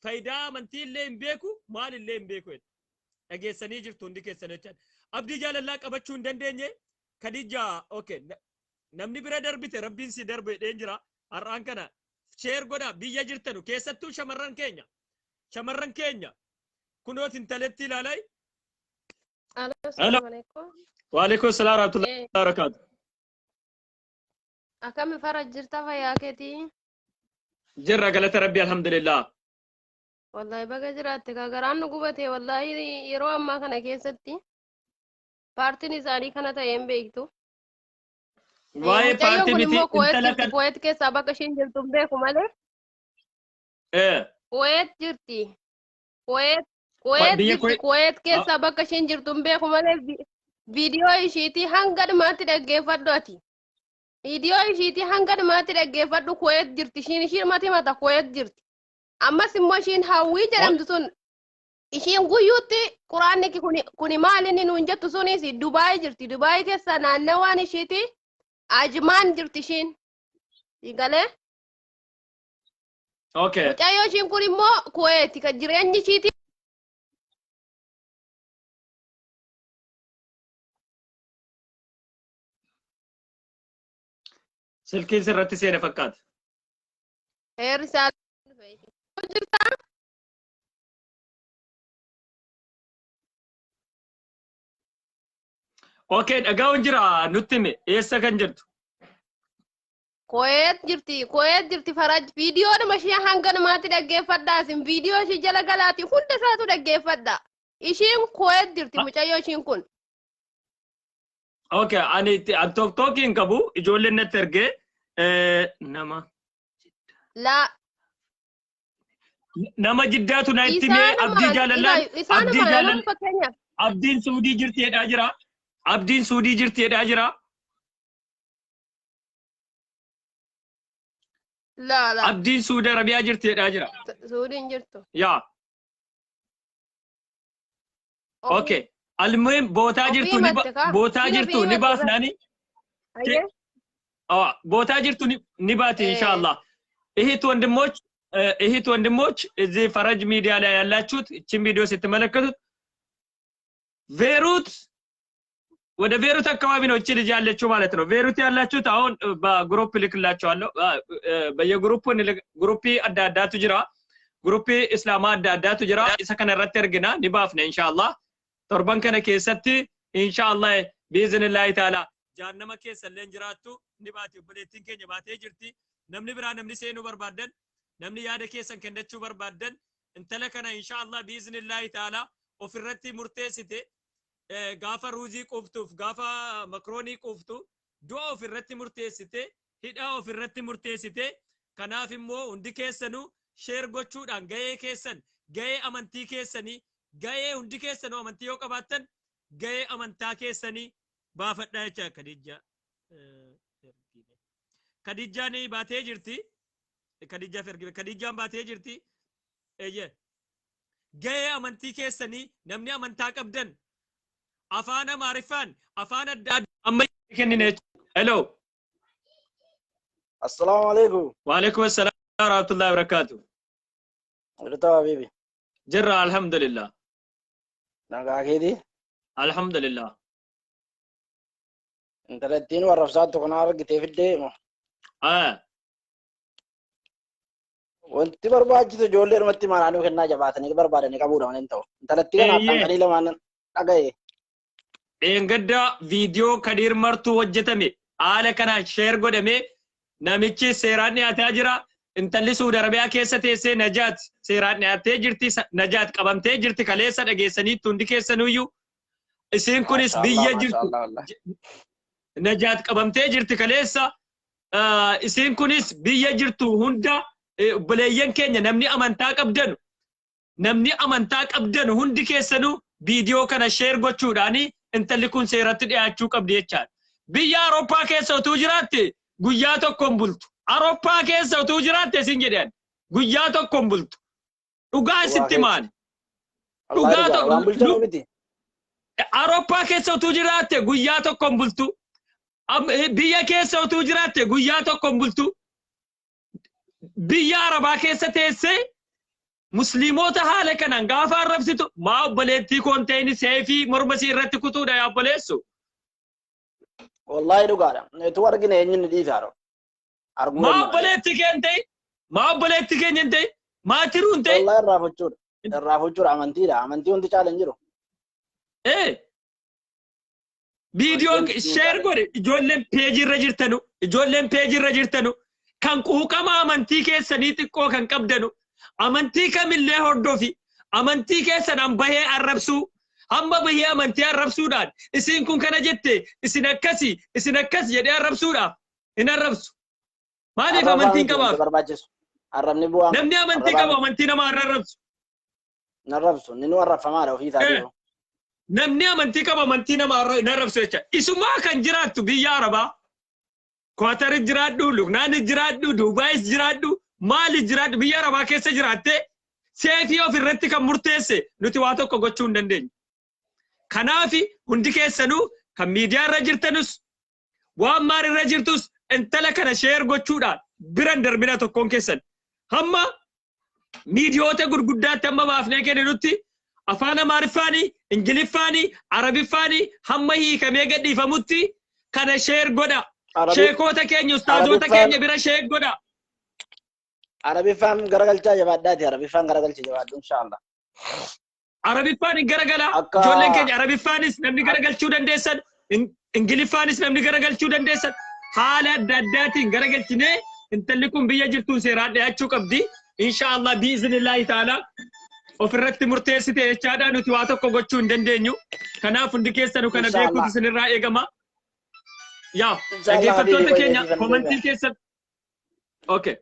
Speaker 1: faayidaa amantii illee hin beeku, maal illee hin beeku jedha. Dhageessanii jirtu hundi keessan jechaadha. Abdii jaalallaa qabachuu hin dandeenye. Khadija, okay. Namni bira darbite rabbiin si darbe jedheen jira. Har'aan kana share godhaa biyya jirtanu, keessattuu shamarran keenya. Shamarran keenya kunoot intaletti ilaalai.
Speaker 4: Alo,
Speaker 1: Hello.
Speaker 4: assalamu alaikum.
Speaker 1: Waalaikum salaam warahmatullahi wabarakatuh.
Speaker 4: Akkami fara jirta, fayyaa keetii?
Speaker 1: Jirra, galata rabbi, alhamdulillah.
Speaker 4: Wallahi baga jiraatte ka garaan nu gubate. Wallahi yeroo ammaa kana keessatti paartiin isaanii kana ta'e hin beektu.
Speaker 1: Waa'ee
Speaker 4: Mucayyoon
Speaker 1: paartii
Speaker 4: kun
Speaker 1: miti
Speaker 4: immoo Kuweet
Speaker 1: intala
Speaker 4: jirti.
Speaker 1: kan.
Speaker 4: Kuweet keessaa bakka isheen jirtu hin beeku malee. Kuweet jirti. Kuweet Kuweet
Speaker 1: Biyya
Speaker 4: jirti. Kuweet keessaa bakka isheen jirtu hin beeku malee viidiyoo ishiitii hanga dhumaatti dhaggeeffadhu ati. Viidiyoo ishiitii hanga dhumaatti dhaggeeffadhu. Kuweet jirti. Ishiin mati mata Kuweet jirti. Ammas immoo ishiin Hawwii jedhamtu sun, ishiin guyyuutti quraanni kuni maal inni nuun jettu sunis Dubaay jirti. Dubaay keessa naannawaan ishiiti Ajmaan jirti ishiin. Galee?
Speaker 1: Okay.
Speaker 4: Mucayyoo ishiin kun immoo Kuweeti kan jireenyi ishiiti.
Speaker 1: Silkiin sirratti seene fakkaata.
Speaker 4: Heerri isaa jirta.
Speaker 1: Okay, dhagahuun jira, nutti hime, eessa kan jirtu?
Speaker 4: Kuweet jirti. Kuweet jirti Faraj. Viidiyoodhuma ishee hanga namaatti dhaggeeffadhaa. Isin viidiyoo ishee jala galaati hunda isaatu dhaggeeffadha. Ishiin Kuweet jirti mucayyoo ishiin kun.
Speaker 1: Okay, ani itti an TikTokii hin qabu, ijoolleen natti ergee nama
Speaker 4: Laa
Speaker 1: nama jiddaatu na itti himee abdii jaalallaan abdii
Speaker 4: Isaanuma
Speaker 1: jaalal
Speaker 4: nama fakkeenyaaf.
Speaker 1: Abdiin Suudii jirti jedhaa jira. Abdiin Suudii jirti jedhaa jira.
Speaker 4: Laa laa.
Speaker 1: Abdiin Suudi Arabiyaa jirti jedhaa jira.
Speaker 4: Suudiin jirtu.
Speaker 1: Yaa. Okay. Almuhim bootaa
Speaker 4: Ofii
Speaker 1: jirtu ni
Speaker 4: himatte kaa.
Speaker 1: bootaa
Speaker 4: Isheen
Speaker 1: jirtu
Speaker 4: ofii
Speaker 1: ni
Speaker 4: himatte bara.
Speaker 1: baafnaani.
Speaker 4: Ayyee.
Speaker 1: ቦታ ጅርቱ ኒባቲ ኢንሻአላህ። እህት ወንድሞች፣ እህት ወንድሞች፣ እዚህ ፈረጅ ሚዲያ ላይ ያላችሁት እችን ቪዲዮ ስትመለከቱት ቤሩት፣ ወደ ቤሩት አካባቢ ነው እቺ ልጅ ያለችው ማለት ነው። ቤሩት ያላችሁት አሁን በ group ልክላችኋለሁ። በየ group group adda addaatu jira, group Islaamaa adda addaatu jira. Isa kana irratti ergina, ni baafna ኢንሻአላህ torban kana keessatti ኢንሻአላህ biiznillaahi taala. Jaannama keessa illee jiraattu ni baati. Obboleettiin keenya baatee jirti. Namni biraa, namni seenuu barbaaddan, namni yaada keessan kennachuu barbaaddan, intala kana ኢንሻአላህ biiznillaahi taala ofirratti murteessite. Gaafa ruuzii quuftuuf, gaafa makroonii quuftu du'a ofirratti murteessite, hidhaa ofirratti murteessite. Kanaaf immoo hundi keessanuu share gochuudhaan gahee keessan, gahee amantii keessanii, gahee hundi keessanuu amantii yoo qabaattan gahee amantaa keessanii baafadhaa jecha. Kadijja, Kadijjaan baatee jirti. Kadijjaaf ergime. Kadijjaan baatee jirti. Eeyyee, gahee amantii keessanii, namni amantaa qabdan afaan Amaariffaan, afaan adda addaa amma kennine. Hello.
Speaker 5: Assalamu alaikum.
Speaker 1: Waalaikum assalam wa rahmatullahi wa barakatuh.
Speaker 5: Jirta habibi?
Speaker 1: Jirra, alhamdulillah.
Speaker 5: Nagaa keeti?
Speaker 1: Alhamdulillah.
Speaker 5: Intalattiin warrabsaattu kana argitee fiddee moo?
Speaker 1: Ah.
Speaker 5: Wanti barbaachisu ijoollee dhumatti maanaanuu kennaa jabaatanii barbaadanii qabuudha malee hin ta'u. Intalattii kana akkaan qalii lamaan dhaga'e.
Speaker 1: Dheengadda viidiyoo Kadiir Martuu hojjetame haala kanaan share godhame, namichi seeraan dhiyaataa jira. Intalli Suudi Arabiyaa keessa teessee Najaat seeraan dhiyaattee jirti. Najaat qabamtee jirti, kaleessa dhageessaniitti hundi keessanuyyuu. Isiin kunis biyya jirtu. Najaat qabamtee jirti kaleessa. Isiin kunis biyya jirtu hunda, obboleeyyan keenya, namni amantaa qabdanu, namni amantaa qabdanu hundi keessanuu viidiyoo kana share gochuudhaani intalli kun seeratti dhiyaachuu qabdi jechaadha. Biyya Awurooppaa keessa utuu jiraatte guyyaa tokko hin bultu. Awurooppaa keessa utuu jiraatte isin jedhan guyyaa tokko hin bultu. Dhugaa isitti maali? Dhugaa
Speaker 5: Waan
Speaker 1: tokko
Speaker 5: bulchanuu miti.
Speaker 1: Awurooppaa keessa utuu jiraatte guyyaa tokko hin bultu. Biyya keessa utuu jiraatte guyyaa tokko hin bultu. Biyya Arabaa keessa teessee musliimoota haala kanaan gaafa arrabsitu, maa obboleettii koonteeni seefii morma isii irratti kutuudha yaa obboleessu.
Speaker 5: Wallaahi dhugaadha. Utuu argine eenyuun ni dhiisa haadha. Arguu
Speaker 1: Maa
Speaker 5: danda'a.
Speaker 1: obboleettii kee hin ta'in, maa obboleettii keenya hin ta'in, maa tiruu hin ta'in.
Speaker 5: Wallaahi irraa fuchuudha. Irraa fuchuudha amantiidha. Amantii wanti caala hin jiru.
Speaker 1: Viidiyoo
Speaker 5: Amantii wanti
Speaker 1: share
Speaker 5: caala.
Speaker 1: godhe. Ijoolleen peejii irra jirtanu, ijoolleen peejii irra jirtanu, kan quuqama amantii keessanii xiqqoo kan qabdanu, amantii kamillee hordofi, amantii keessan han bahee arrabsuu, hamma bahee amantii arrabsuudhaan isiin kun kana jette, isin akkasi, isin akkas jedhee arrabsuudhaaf hin arrabsu. Maaliif
Speaker 5: Arrabaa
Speaker 1: amantiin
Speaker 5: miti wanti
Speaker 1: qabaaf?
Speaker 5: barbaachisu. Arrabni bu'aa
Speaker 1: Namni amantii
Speaker 5: arrabaa
Speaker 1: qabu
Speaker 5: miti.
Speaker 1: amantii namaa hin arrabsu.
Speaker 5: Hin arrabsu. Inni nu arrabfamaadha ofii isaatii.
Speaker 1: Namni amantii qabu amantii namaa hin arrabsu jecha. Isumaa kan jiraattu biyya Arabaa. Kwaataris jiraadhu, Lubnaanis jiraadhu, Duubaayis jiraadhu, maali jiraadhu, biyya Arabaa keessa jiraattee seefii of irratti kan murteesse nuti waa tokko gochuu hin dandeenyu. Kanaaf hundi keessanuu kan miidiyaa irra jirtanus, waan maal irra jirtus, intala kana share gochuudhaan biran darbina tokkoon keessan. Hamma miidiyoota gurguddaatti hamma baafnee kenninutti afaan Amaariffaanii, Ingiliffaanii, Arabiffaanii hamma hiikamee gadhiifamutti kana share godha. Sheekota keenya, ustaazota keenya bira share godha.
Speaker 5: Arabiffaan garagalchaa jabaadhaati. Arabiffaan garagalcha jabaadhu inshaallah.
Speaker 1: Arabiffaan hin garagala. Ijoolleen keenya Arabiffaanis namni garagalchuu dandeessan, Ingiliffaanis namni garagalchuu dandeessan, haala adda addaatiin garagalchinee intalli kun biyya jirtuun seeraan dhiyaachuu qabdi. Inshaallah biiznillaahi ta'ala ofirratti murteessite jechaadha, nuti waa tokko gochuu hin dandeenyu. Kanaaf hundi keessanu kana
Speaker 5: Inshaallah.
Speaker 1: beekuutu isinirraa eegama. Yaa
Speaker 5: Inshaallah
Speaker 1: dhaggeeffattoota
Speaker 5: habibi
Speaker 1: keenya
Speaker 5: qoyyee
Speaker 1: komantii keessan, okay.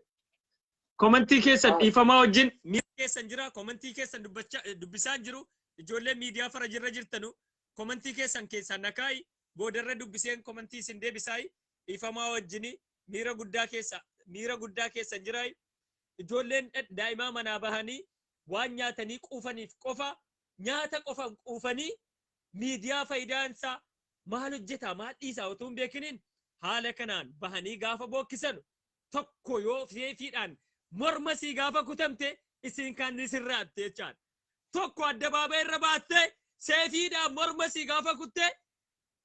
Speaker 1: Komantii keessan dhiifamaa wajjin miidiyaa keessan jira, komantii keessan dubbachaa dubbisaan jiru. Ijoollee miidiyaa farajirra jirtanu komantii keessan keessaan nakaayi, boodarra dubbiseen komantii isin deebisaayi. Dhiifamaa wajjin miira guddaa keessa, miira guddaa keessan jiraayi. Ijoolleen daa'imaa manaa bahanii waan nyaatanii quufaniif qofa Nyaata qofan quufanii miidiyaa faayidaan isaa maal hojjetaa maal dhiisaa utuu hin beekiniin haala kanaan bahanii gaafa bookkisan, tokko yoo seefiidhaan morma sii gaafa kutamte, isiin kan ni sirraatte jechaadha. Tokko addabaabaa irra baattee seefiidhaan morma sii gaafa kutte,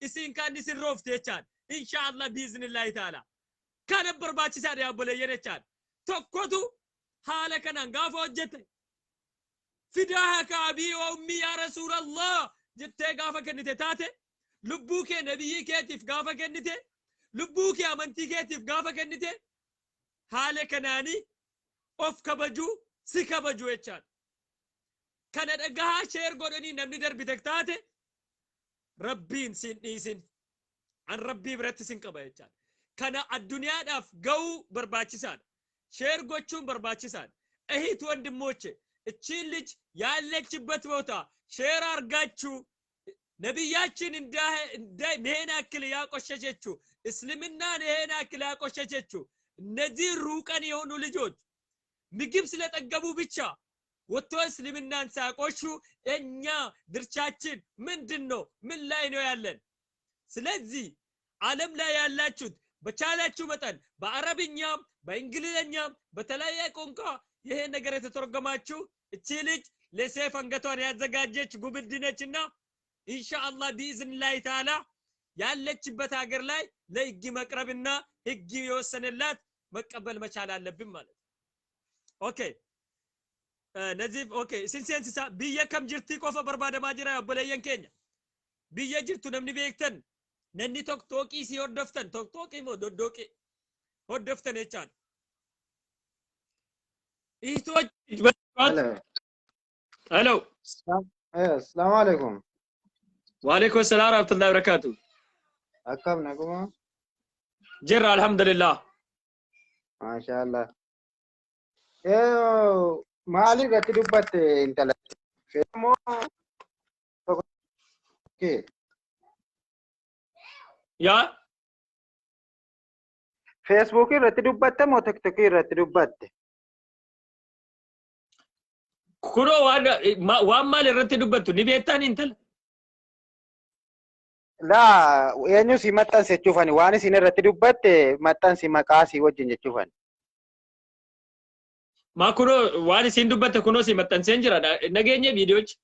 Speaker 1: isiin kan ni sirroofte jechaadha. Inshaallah, biiznillaahi ta'ala. Kana barbaachisaadha, yaa obboleeyyan, jechaadha. Tokkotu haala kanaan gaafa hojjete, "Fidaaka abii wa ummii yaa rasuulallah" jettee gaafa kennite taate, lubbuu kee nabiyyii keetiif gaafa kennite, lubbuu kee amantii keetiif gaafa kennite, haala kanaanii of kabajuu si kabaju jechaadha. Kana dhagahaa share godhanii namni darbite taate, Rabbiin sin dhiisin. An Rabbii biratti sin qaba jechaadha. Kana addunyaadhaaf ga'uu barbaachisaadha. Share gochuun barbaachisaadha. እህት ወንድሞቼ፣ እቺን ልጅ ያለችበት ቦታ share አርጋችሁ ነቢያችን ይሄን ያክል ያቆሸሸችው፣ እስልምናን ይሄን ያክል ያቆሸሸችው፣ እነዚህ ሩቀን የሆኑ ልጆች ምግብ ስለጠገቡ ብቻ ወጥቶ እስልምናን ሳያቆሹ እኛ ድርሻችን ምንድን ነው? ምን ላይ ነው ያለን? ስለዚህ ዓለም ላይ ያላችሁት በቻላችሁ መጠን በአረብኛም በእንግሊዝኛም በተለያየ ቋንቋ ይሄ ነገር የተተረጎማችሁ፣ እቺ ልጅ ለሴፍ አንገቷን ያዘጋጀች ጉብድ ነችና ኢንሻአላህ ቢኢዝኒላሂ ተዓላ ያለችበት ሀገር ላይ ለህግ መቅረብና ህግ የወሰነላት መቀበል መቻል አለብን ማለት ነው። Okay, ነዚፍ, okay, isin seensisa. Biyya kam jirti qofa barbaadamaa jira, obboleeyyan keenya. Biyya jirtu namni beektan, namni TikTokii si hordoftan, TikTokii moo doddooqii hordoftan jechaadha. እህቶች
Speaker 6: Hello.
Speaker 1: Hello.
Speaker 6: Assalamu alaikum.
Speaker 1: ወአለይኩም ሰላም ወራህመቱላሂ ወበረካቱ።
Speaker 6: Akkam, naguma?
Speaker 1: Jirra, alhamdulillah.
Speaker 6: Maashaallah. Maali irratti dubbatte intala? Moo okay.
Speaker 1: Yaa.
Speaker 6: Feesbuukii irratti dubbatte moo TikTokii irratti dubbatte?
Speaker 1: Kunoo waan maal irratti dubbattu ni beektaan, intala?
Speaker 6: Laa, eenyu si maxxanse jechuufani, waan isin irratti dubbatte maxxansi maqaa si wajjin jechuufani.
Speaker 1: Maa, kunoo waan isin dubbatte kunoo si maxxanseen jira. Nageenya viidiyoochi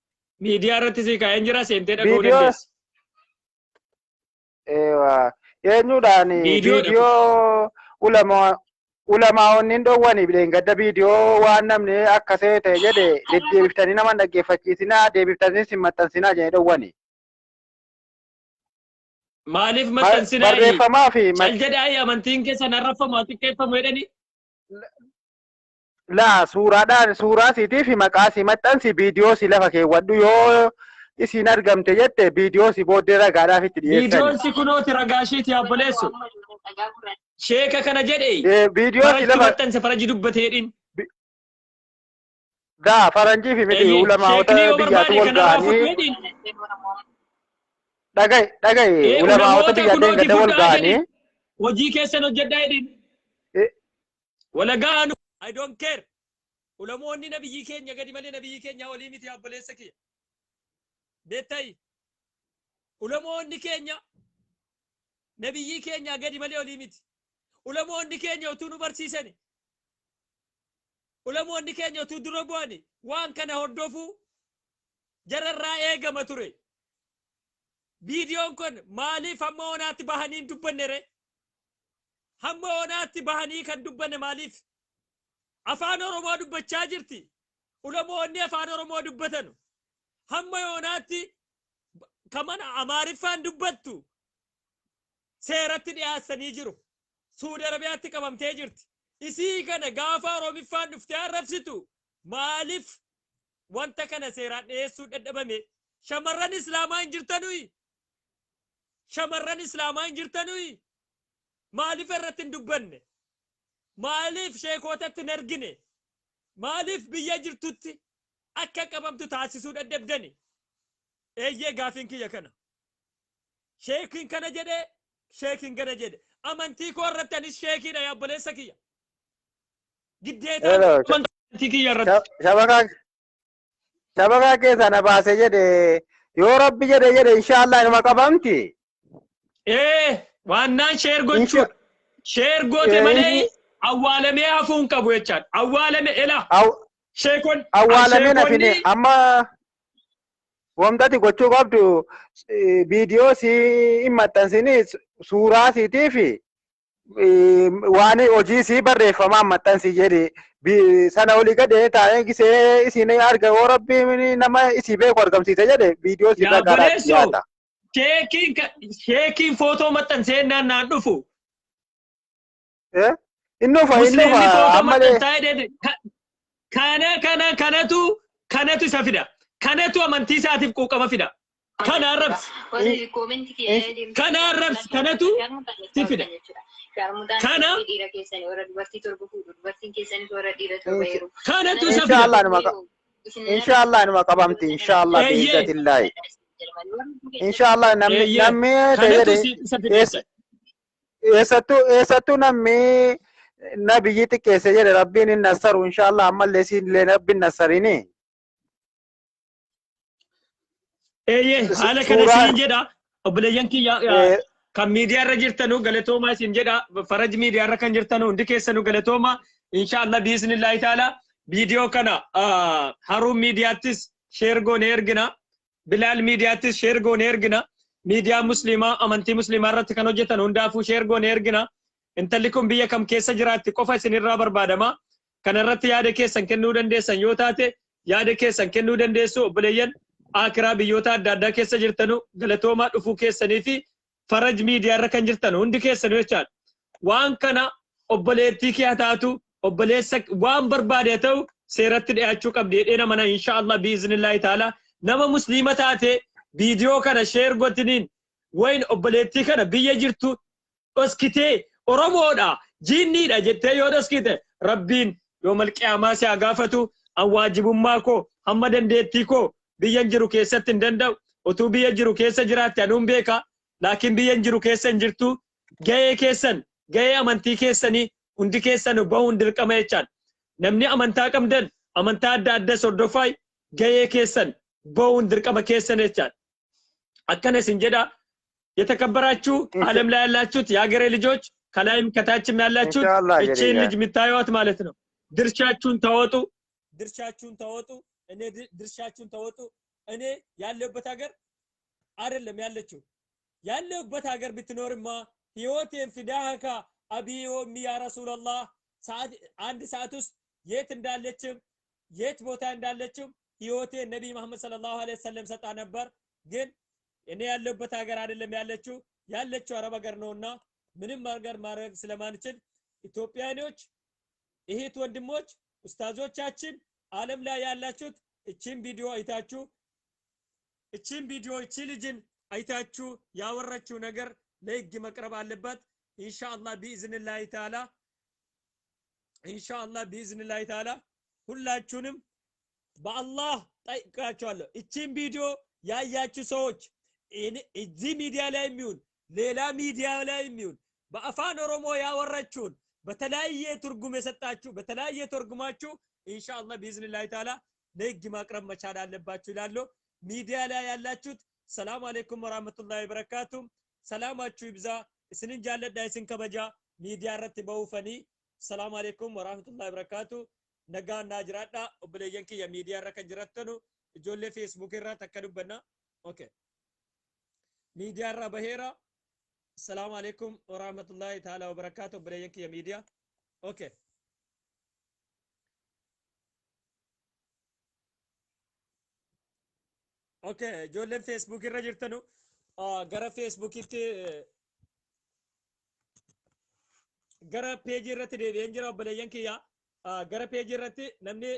Speaker 1: miidiyaa irratti si kaa'een jira, seentee dhaga'uu
Speaker 6: Viidiyoo
Speaker 1: dandeessa.
Speaker 6: Eewa, eenyuudhaan?
Speaker 1: Viidiyoodha.
Speaker 6: Viidiyoo ulamaa'onni hin dhoowwani gadda viidiyoo waan namni akkasee ta'e jedhe deddeebiftanii nama hin dhaggeeffachiisinaa, deebiftanii sin maxxansinaa jedhanii dhoowwani.
Speaker 1: Maaliif maxxansinaa?
Speaker 6: Barreeffamaa fi
Speaker 1: Cal jedhaa, amantiin keessan arraffamu haa xiqqeeffamu jedhanii.
Speaker 6: Laa, suuraadhaan suuraa siitii fi maqaa si maxxansi, viidiyoo si lafa keewwadhu, yoo isiin argamte jette viidiyoo si booddee ragaadhaaf itti dhiyeessani.
Speaker 1: Viidiyoon si kunooti, ragaa ishiiti obboleessu. Sheeka kana jedhe.
Speaker 6: Viidiyoo si
Speaker 1: Farajji
Speaker 6: lafa
Speaker 1: maxxanse, faraji dubbatee jedhin.
Speaker 6: Gaa, faranjii fi miti, ulamaa'ota
Speaker 1: Sheekni yoo
Speaker 6: biyyaatu
Speaker 1: barbaade
Speaker 6: wal
Speaker 1: kanarraa
Speaker 6: ga'anii
Speaker 1: fudhu jedhin.
Speaker 6: Dhagaye, dhagaye, ulamaa'ota
Speaker 1: Ulamoota
Speaker 6: biyya
Speaker 1: kunooti
Speaker 6: gadda wal
Speaker 1: fudhaa
Speaker 6: ga'anii
Speaker 1: jedhin. Hojii keessan hojjedhaa jedhin. Walagaanu I don't care. Ulamoonni nabiyyi keenya gadi malee nabiyyi keenya olii miti, obboleessa kiyya. Beektayi. Ulamoonni keenya nabiyyi keenya gadi malee olii miti. Ulamoonni keenya utuu nu barsiisani. Ulamoonni keenya utuu dura bu'ani waan kana hordofuu jararraa eegama ture. Viidiyoon kun maaliif hamma onaatti bahanii hin dubbanne ree? Hamma onaatti bahanii kan dubbanne maaliif? Afaan Oromoo dubbachaa jirti. Ulamoonni afaan Oromoo dubbatanu. Hamma yoonaatti kaman Amaariffaan dubbattu seeratti dhiyaessanii jiru. Suudi Arabiyaatti qabamtee jirti. Isii kana gaafa Oromiffaan dhuftee arrabsitu maaliif wanta kana seeraan dhiyeessuu dadhabame? Shamarran Islaamaa hin jirtanuyi? Shamarran Islaamaa hin jirtanuyi? Maaliif irratti hin dubbanne? Maaliif sheekootatti hin argine? Maaliif biyya jirtutti akka qabamtu taasisuu dadhabdani? Eeyyee, gaafiin kiyya kana. Sheekiin kana jedhe, sheekiin kana jedhe. Amantii koo irratti anis sheekiidha, yaa obboleessa kiyya. Giddeetaan
Speaker 6: Hello.
Speaker 1: amantii kiyya irratti.
Speaker 6: Shabakaa Shabakaa keessaa na baase jedhe yoo rabbi jedhe jedhe inshaallah inuma qabamti.
Speaker 1: Ee waannaan share gochuudha. Share goote malee awwaalamee hafuu hin qabu jechaadha. Awwaalame ela sheekon
Speaker 6: Awwaalamee nafine
Speaker 1: sheekonni
Speaker 6: amma wamtati gochuu qabdu viidiyoo si hin maxxansini suuraa siitii fi waan hojii sii barreeffamaan maxxansi jedhi sana olii gad taa'ee gisee isin arga yoo rabbiin nama isii beeku argamsiise jedhe viidiyoo
Speaker 1: Yaa
Speaker 6: sirra karaa
Speaker 1: obboleessoo
Speaker 6: dhiyaata.
Speaker 1: sheekiin sheekiin footoo maxxansee naan naan dhufu.
Speaker 6: Eh? Inni ufa inni
Speaker 1: Musliimni
Speaker 6: ufa
Speaker 1: footoo
Speaker 6: ammalee
Speaker 1: maxxansaa jedhee kana kana kanatu kanatu isa fida. Kanatu amantii isaatiif quuqama fida. Kana arrabsi.
Speaker 2: Warri koomentii kiyya deemtanii
Speaker 1: Kana arrabsi. Kanatu
Speaker 2: sharmuuxa
Speaker 1: si
Speaker 2: jechaa
Speaker 1: fida.
Speaker 2: ooltan jechuudha. Sharmuuxaan
Speaker 1: Kana
Speaker 2: isinii dhiira keessanii warra dubartii torba fuudhu dubartiin keessanis warra dhiira torba heerumu.
Speaker 1: kanatu
Speaker 2: Kana
Speaker 1: isa fida.
Speaker 6: inshaallah numa inshaallah numa qabamti inshaallah
Speaker 1: Eeyyee.
Speaker 6: biizzatillaahi. Inshaallah namni
Speaker 1: Eeyyee.
Speaker 6: namni ta'e
Speaker 1: Kanatu
Speaker 6: jedhe
Speaker 1: isa fida.
Speaker 6: eessa eessattuu eessattuu namni nabiyyi xiqqeesse jedhe rabbiin hin nassaru inshaallah ammallee siinillee rabbiin nassarini.
Speaker 1: Eeyyee haala kana
Speaker 6: Suuraa
Speaker 1: isiniin jedha. Obboleeyyan kiyya kan miidiyaa irra jirtanu galatoomaa isin jedha. Faraj miidiyaa irra kan jirtanu hundi keessanu galatoomaa. Inshaallah biiznillaahi taala viidiyoo kana Haruun miidiyaattis share goonee ergina. Bilaal miidiyaattis share goonee ergina. Miidiyaa musliimaa amantii musliimaa irratti kan hojjetan hundaafuu share goonee ergina. Intalli kun biyya kam keessa jiraatti qofa isinirraa barbaadama. Kana irratti yaada keessan kennuu dandeessan yoo taate yaada keessan kennuu dandeessu obboleeyyan aakiraa biyyoota adda addaa keessa jirtanu galatoomaa dhufuu keessanii fi faraj miidiyaa irra kan jirtan hundi keessanu jechaadha. Waan kana obboleettii kee haa taatu obboleessa waan barbaade haa ta'u seeratti dhiyaachuu qabdi jedhee nama na insha Allah biiznillaahi ta'ala nama musliima taate viidiyoo kana sheer gotiniin wayin obboleettii kana biyya jirtu dhoskitee Oromoodha jiinniidha jettee yoo dhoskite Rabbiin yoomal qiyaamaa si haa gaafatu an waajibummaa koo hamma dandeettii koo biyyan jiru keessatti hin danda'u utuu biyya jiru keessa jiraatte anuun beeka laakiin biyyan jiru keessa hin jirtu gahee keessan gahee amantii keessanii hundi keessan bahuun dirqama jechaan namni amantaa qabdan amantaa adda addas hordofaa gahee keessan bahuun dirqama keessan jechaan akkana isin jedha የተከበራችሁ ዓለም ላይ ያላችሁት የሀገሬ ልጆች ከላይም ከታችም ያላችሁት
Speaker 6: ኢንሻአላህ
Speaker 1: እቺን
Speaker 6: ጀሪያ
Speaker 1: ልጅ የምታዩት ማለት ነው። ድርሻችሁን ተወጡ፣ ድርሻችሁን ተወጡ። እኔ ድርሻችሁን ተወጡ። እኔ ያለሁበት ሀገር አይደለም ያለችው ያለሁበት ሀገር ብትኖርማ ህይወቴን ፊዳካ አቢ ወሚ ያ ረሱላላህ ሰዓት አንድ ሰዓት ውስጥ የት እንዳለችም የት ቦታ እንዳለችም ህይወቴን ነቢይ መሐመድ ሰለላሁ ዐለይሂ ወሰለም ሰጣ ነበር። ግን እኔ ያለሁበት ሀገር አይደለም ያለችው ያለችው አረብ ሀገር ነውና ምንም ነገር ማድረግ ስለማንችል ኢትዮጵያኖች እህት ወንድሞች ኡስታዞቻችን ዓለም ላይ ያላችሁት እቺን ቪዲዮ አይታችሁ እቺን ቪዲዮ እቺ ልጅን አይታችሁ ያወራችው ነገር ለህግ መቅረብ አለበት። ኢንሻአላህ ቢኢዝኒላሂ ተዓላ ኢንሻአላህ ቢኢዝኒላሂ ተዓላ ሁላችሁንም በአላህ ጠይቃችኋለሁ። እቺን ቪዲዮ ያያችሁ ሰዎች እዚህ ሚዲያ ላይ የሚሆን ሌላ ሚዲያ ላይ የሚሆን በአፋን ኦሮሞ ያወራችሁን በተለያየ ትርጉም የሰጣችሁ በተለያየ ትርጉማችሁ ኢንሻአላህ ቢኢዝኒላሂ ተዓላ ለህግ ማቅረብ መቻል አለባችሁ ይላሉ። ሚዲያ ላይ ያላችሁት ሰላም አለይኩም ወራህመቱላሂ ወበረካቱ። ሰላማችሁ ይብዛ። እስንን ጃለዳ እስን ከበጃ ሚዲያ irratti በውፈኒ ሰላም አለይኩም ወራህመቱላሂ ወበረካቱ። nagaa naa jiraadha obboleeyyan kiyya miidiyaa irra kan jirattanu ijoollee feesbuuk irraa takka dubbanna okay miidiyaa irraa baheera salaamu alaikum warahmatullahi taala wabarakaatu obboleeyyan kiyya miidiyaa okay okay ijoolleen feesbuuk irra jirtanu gara feesbuukitti gara peejii irratti deebi'een jira obboleeyyan kiyya gara peejii irratti namni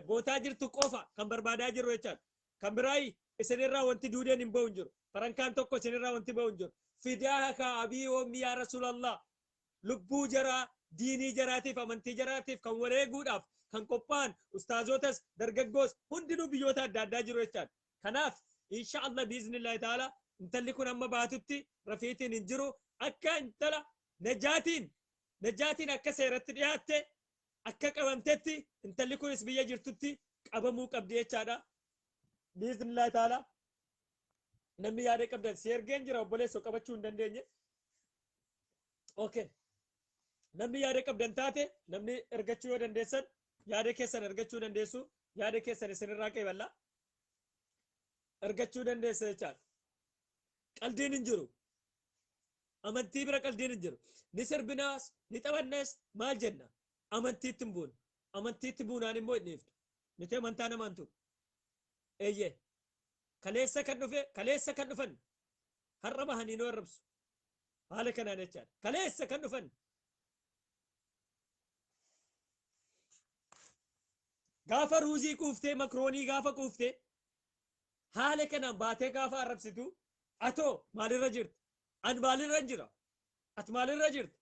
Speaker 1: bootaa jirtu qofa kan barbaadaa jiru jechaadha. Kan biraayi isinirraa wanti duudeen hin ba'u hin jiru. Farankaan tokko isinirraa wanti ba'u hin jiru. Fidaa ka abii oommi yaa Rasuulallah. Lubbuu jaraa diinii jaraatiif amantii jaraatiif kan wareeguudhaaf kan qophaa'an ustaazotas dargaggoos hundinuu biyyoota adda addaa jiru jechaadha. Kanaaf inshaallah biiznillahi ta'ala intalli kun amma baatutti rafiitiin hin jiru akka intala najaatiin akka seeratti dhiyaatte akka qabamtetti intalli kunis biyya jirtutti qabamuu qabdi jechaadha. Biiznillaahi ta'ala, namni yaada qabdan si ergeen jira, obboleessoo, qabachuu hin dandeenye. Okay. Namni yaada qabdan taate, namni ergachuu yoo dandeessan, yaada keessan ergachuu dandeessu, yaada keessan isinirraa qeeballa. Ergachuu dandeessa jechaadha. Qaldiin hin jiru. Amantii bira qaldiin hin jiru. Ni sirbinaas, ni taphannas, maal jenna? Amantiitti hin buunu. Amantiitti buunaan immoo hin dhiiftu. Nuti amantaa namaan tuqu. Eeyyee. Kaleessa kan dhufe, kaleessa kan dhufan har'a bahanii nu arrabsu. Haala kanaan jechaadha. Kaleessa kan dhufan. Gaafa ruuzii quuftee, makroonii gaafa quuftee, haala kanaan baatee gaafa arrabsitu, atoo maalirra jirta? An maalirra jira? Ati maalirra jirta?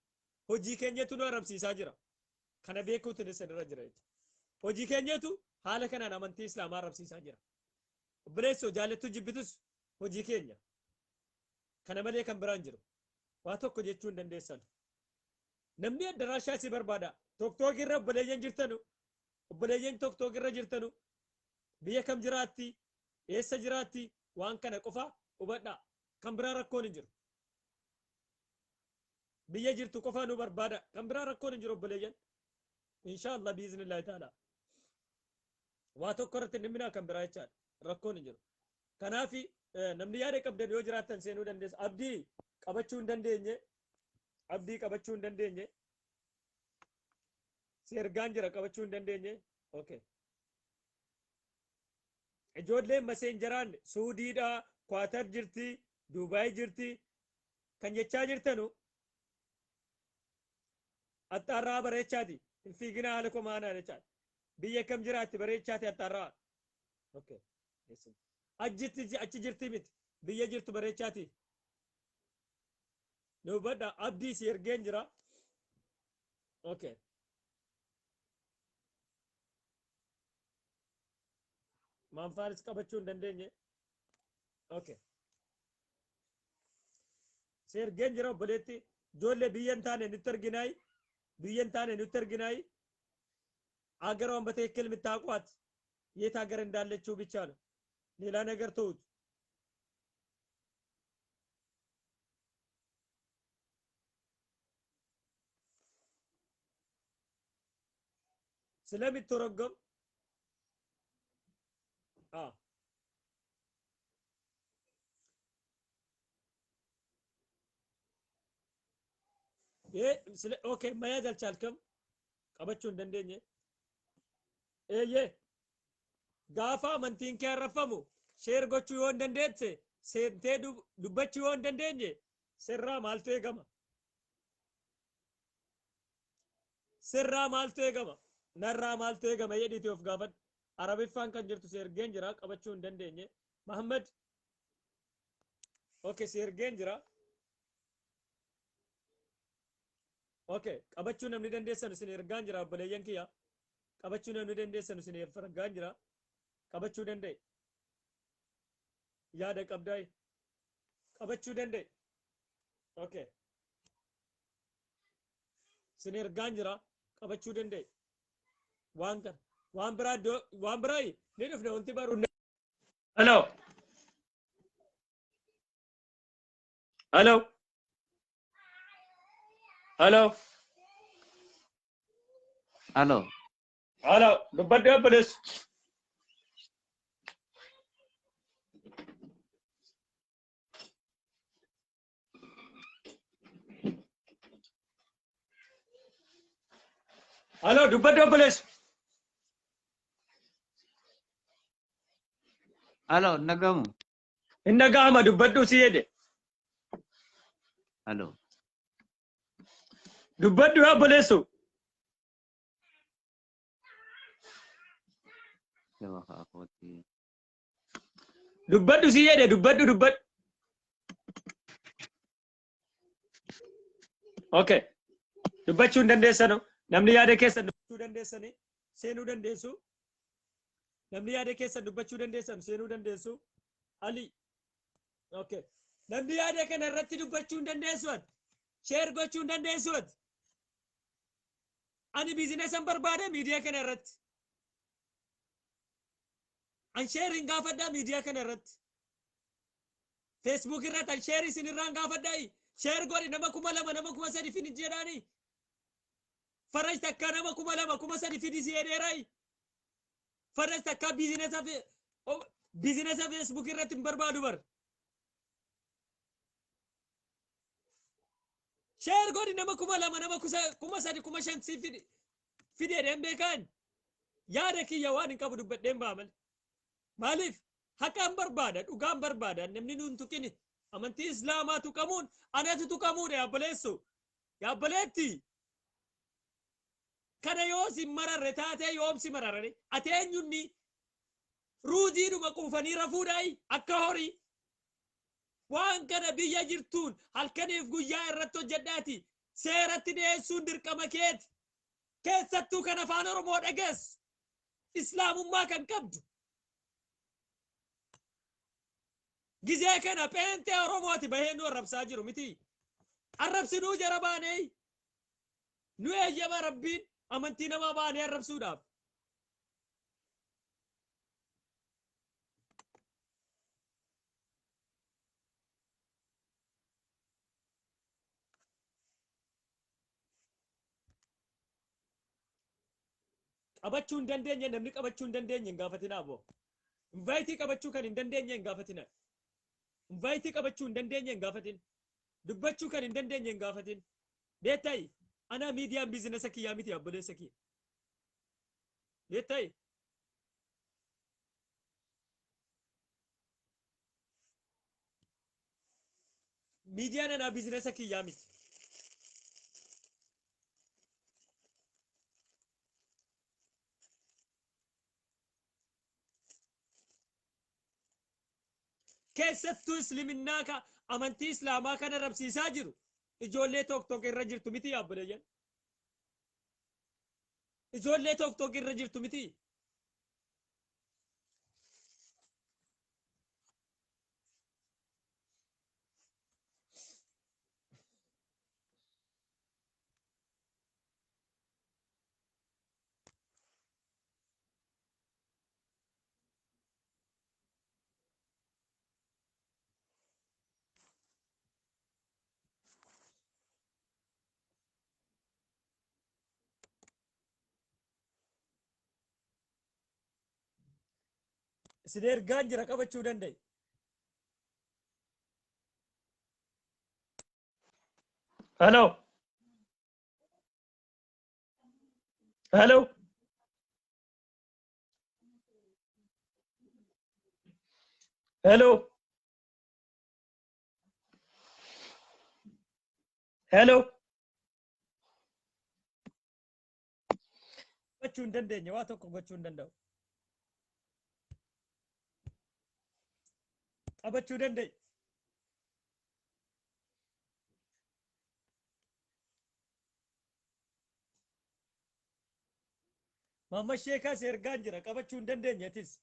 Speaker 1: Hojii keenyatu nu arrabsiisaa jira. Kana beekuutu isinirra jira jechuudha. Hojii keenyatu haala kanaan amantii Islaamaa arrabsiisaa jira. Obboleessoo, jaalattuu jibbitus, hojii keenya. Kana malee kan biraan jiru. Waa tokko jechuu hin dandeessan. Namni addaraashaa si barbaada. TikTok irra obboleeyyan jirtanu, obboleeyyan TikTok irra jirtanu, biyya kam jiraatti, eessa jiraatti, waan kana qofa hubadhaa. Kan biraa rakkoon hin jiru. Biyya jirtu qofa nu barbaada. Kan biraa rakkoon hin jiru, obboleeyyan. Inshaallah, biiznillahi ta'ala. Waa tokko irratti hin dhimminaa, kan biraa jechaadha. Rakkoon hin jiru. Kanaaf namni yaada qabdan yoo jiraattan seenuu dandeessu. Abdii qabachuu hin dandeenye. Abdii qabachuu hin dandeenye. Si ergaan jira, qabachuu hin dandeenye. Okay. Ijoolleen Messengeraan Suudiidha, Kwaatar jirti, Duubaay jirti. Kan jechaa jirtanu axxaarraa bareechaati. Hin fiiginaa haala komaanaa jechaadha. Biyya kam jiraatti bareechaati axxaarraa. Okay. Achitti achi jirti miti. Biyya jirtu bareechaati. Nu hubadha, Abdii si ergeen jira. Okay. Maanfaanis qabachuu hin dandeenye. Okay. Si ergeen jira, obboleetti. Ijoollee biyya hin taane nutti arginaayi. Biyya hin taane nutti arginaayi. አገሯን በትክክል የምታውቋት የት ሀገር እንዳለችው ብቻ ነው። ሌላ ነገር ተውት። ስለሚተረጎም አ ይሄ ስለ okay መያዝ አልቻልክም፣ qabachuu hin dandeenye. Eeyyee, gaafa amantiin kee arrabfamu share gochuu yoo hin dandeesse, seentee dubbachuu yoo hin dandeenye, sirraa maaltu eegama? Sirraa maaltu eegama? Narraa maaltu eegama jedhiiti of gaafadhu. Arabiffaan kan jirtu si ergeen jira, qabachuu hin dandeenye. Mahammad, okay, si ergeen jira. Okay, qabachuu namni dandeessan isin ergaan jira, obboleeyyan kiyya. Qabachuu namni dandeessan isin ergaan jira. Qabachuu danda'e. Yaada qabdaay. Qabachuu danda'e. Okay. Isin ergaan jira, qabachuu danda'e. Waan kana. Waan biraa iddoo waan biraa ni dhufne wanti baruu. Hello. Hello. Hello.
Speaker 7: Alo.
Speaker 1: Hello. Dubbadhu, obboleessu. Hello, dubbadhu, obboleessu.
Speaker 7: Alo, nagamu.
Speaker 1: Hin dhaga'ama, dubbadhu si jedhe.
Speaker 7: Alo.
Speaker 1: Dubbadhu, obboleessu.
Speaker 7: Jawa hafooti.
Speaker 1: Dubbadhu si jedhe, dubbadhu, dubbadhu. Okay. Dubbachuu hin dandeessanu. Namni yaada keessan dubbachuu dandeessani seenuu dandeessu. Namni yaada keessan dubbachuu dandeessan seenuu dandeessu. Ali. Okay. Namni yaada kana irratti dubbachuu hin dandeessu ati. Share gochuu hin dandeessu ati. Ani businessan barbaada miidiyaa kana irratti. An share hin gaafadhaa miidiyaa kana irratti. Facebook irratti an share isin irraan gaafadhaa. Share godhi nama 2000 nama 3000 fidi jedhaani. Faraj takka nama 2000 3000 fidi si jedheeraayi. Faraj takka biizinesa Facebook irratti hin barbaadu bar. Share godhi nama 2000 nama 3000 5000 si fidi. Fidi jedheen beekaan. Yaada kiyya waan hin qabu dubbadheen ba'a malee. Maaliif haqaan barbaada dhugaan barbaada namni nuun tuqini amantii islaamaa tuqamuun anatu tuqamuudha yaabboleessu yaabboleetti kana yoo si mararre taatee yoom si mararre ati eenyunni ruuziidhuma quufanii rafuudhaayi akka horii waan kana biyya jirtuun halkaniif guyyaa irratti hojjedhaati seeratti dhiyeessuun dirqama keeti keessattuu kan afaan Oromoo dhageessu islaamummaa kan qabdu Gizee kana pheenxee Oromooti bahee nu arrabsaa jiru miti. Arrabsinuu jara baanee nu eeyyama Rabbiin amantii namaa baanee arrabsuudhaaf. Qabachuu hin dandeenye namni qabachuu hin dandeenye hin gaafatinaa aboo. Invaayitii qabachuu kan hin dandeenye hin gaafatina. Invaayitii qabachuu hin dandeenye hin gaafatin. Dubbachuu kan hin dandeenye hin gaafatin. Beektayi anaa miidiyaan biizinasa kiyyaa miti obboleessa kiyya. Beektayi. Miidiyaan anaa biizinasa kiyyaa miti. Keessattuu isliminnaa ka amantii islaamaa kana rabsiisaa jiru ijoollee tokko tokko irra jirtu miti yaabboleeyyan. Ijoollee tokko tokko irra jirtu miti. Isin ergaan jira qabachuu danda'e. Hello. Hello. Hello. Hello. Gochuu hin dandeenye waa tokko gochuu hin danda'u. Qabachuu danda'e. Maamma Sheekaas ergaan jira qabachuu hin dandeenye atis.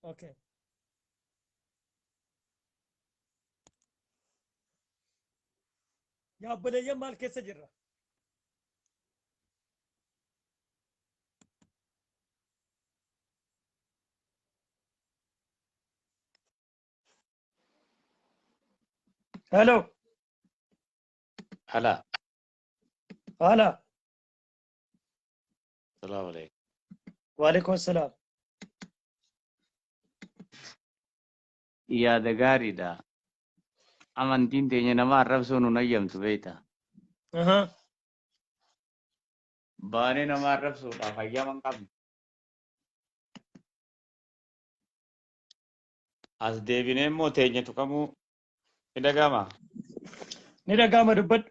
Speaker 1: Okay. Yaa obboleeyyan maal keessa jirra? Hello.
Speaker 7: Hala.
Speaker 1: Hala.
Speaker 7: Salaamu alaikum.
Speaker 1: Waalaikum salaam.
Speaker 7: Yaada gaariidha. Amantiin teenya nama arrabsuu nun hayyamtu beekta.
Speaker 1: Aha.
Speaker 7: Baanee nama arrabsuudhaaf hayyama hin qabnu. As deebinee immoo teenya tuqamuu ni dhaga'ama.
Speaker 1: Ni dhaga'ama dubbadhu.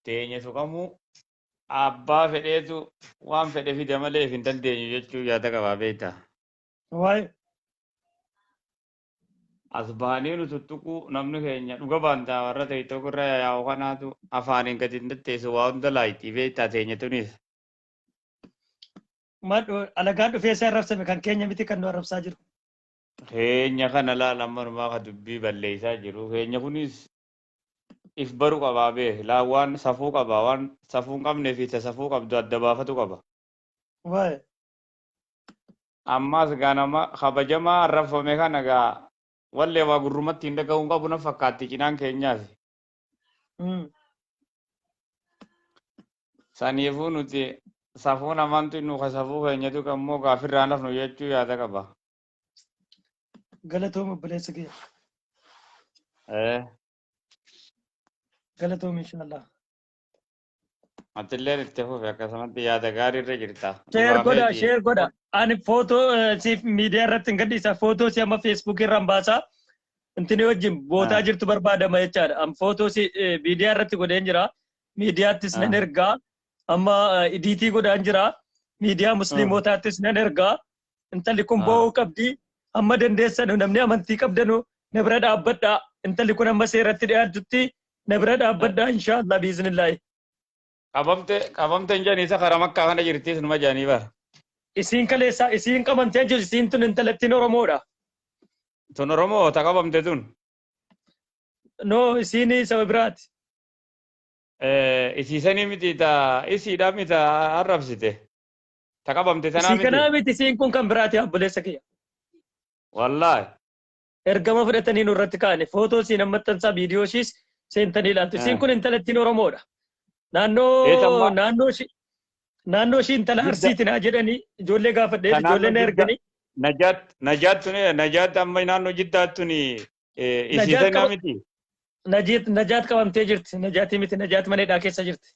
Speaker 7: Teenya tuqamuu abbaa fedheetu waan fedhe fida malee hin dandeenyu jechuu yaada qabaa beekta.
Speaker 1: Waa'ee.
Speaker 7: As baanee nu tuttuquu namni keenya dhuga baantaa warra ta'e tokko irra yaa'u kanaatu afaaniin gadi hin datteessu waa hunda laayixii beektaa teenya tunis.
Speaker 1: Maal alagaan dhufee isa arrabsame kan keenya miti kan nu arrabsaa jiru.
Speaker 7: Keenya kana laala ammanumaa ka dubbii balleessaa jiru. Keenya kunis If baru qabaa beek laa waan safuu qaba waan safuu hin qabnee fi ta safuu qabdu adda baafatu qaba.
Speaker 3: Waa'ee.
Speaker 7: Ammaas gaa nama kabajamaa arrabfame kana gaa wallee waa gurrumatti hin dhaga'uu hin qabu na fakkaatti cinaan keenyaas. Saniifuu nuti safuu namaan tuqnu ka safuu keenya tuqe immoo gaafirraa nafnu jechuu yaada qaba.
Speaker 3: Galatooma obboleessa kiyya.
Speaker 7: Eh.
Speaker 3: Galatooma inshaallah.
Speaker 7: Atilleen itti fufi akkasumatti yaada gaarii irra jirta.
Speaker 1: Sheer
Speaker 7: Dhugaa
Speaker 1: godha,
Speaker 7: keeti.
Speaker 1: sheer godha. Ani footoo siif miidiyaa irratti hin gadhiisa. Footoo si amma feesbuukii irraan baasaa. Intini wajjin bootaa jirtu barbaadama jechaadha. An footoo si miidiyaa irratti godheen jira. Miidiyaattis nan ergaa. Amma idiitii godhaan jira. Miidiyaa musliimotaattis nan ergaa. Intalli kun boo'uu qabdi. Amma dandeessanu namni amantii qabdanu na bira dhaabbadhaa. Intalli kun amma seeratti dhiyaattutti na bira dhaabbadhaa inshaallah biiznillaahi.
Speaker 7: Qabamte qabamte hin jedhanii isa karaa makkaa kana jirtis numa jedhanii bara.
Speaker 1: Isiin kaleessa isiin qabamtee jirti isiin tun intalattiin Oromoodha.
Speaker 7: Tun Oromoo ta qabamte tun.
Speaker 1: No isiin saba biraati.
Speaker 7: Isiisanii miti ta isiidha miti ta arrabsite. Ta qabamte tanaa
Speaker 1: Isii
Speaker 7: miti.
Speaker 1: kanaa miti isiin kun kan biraati obboleessa kiyya.
Speaker 7: Wallaahi.
Speaker 1: Ergama fudhatanii nurratti kaa'ani. Footoo isiin maxxansaa viidiyoo ishiis seentanii ilaaltu. Isiin kun intalattiin Oromoodha. Naannoo
Speaker 7: Eetamma.
Speaker 1: naannoo ishii naannoo ishii intala
Speaker 7: Jidda.
Speaker 1: Arsiiti naa jedhanii ijoollee gaafadhee
Speaker 7: Ta naannoo
Speaker 1: ijoollee na
Speaker 7: Jidda.
Speaker 1: erganii.
Speaker 7: Najaat Najaat tuni Najaat amma naannoo Jiddaat tuni
Speaker 1: Najaat
Speaker 7: isiisanaa
Speaker 1: qaba
Speaker 7: miti.
Speaker 1: Najiit Najaat qabamtee jirti. Najaatii miti Najaat mana hidhaa keessa jirti.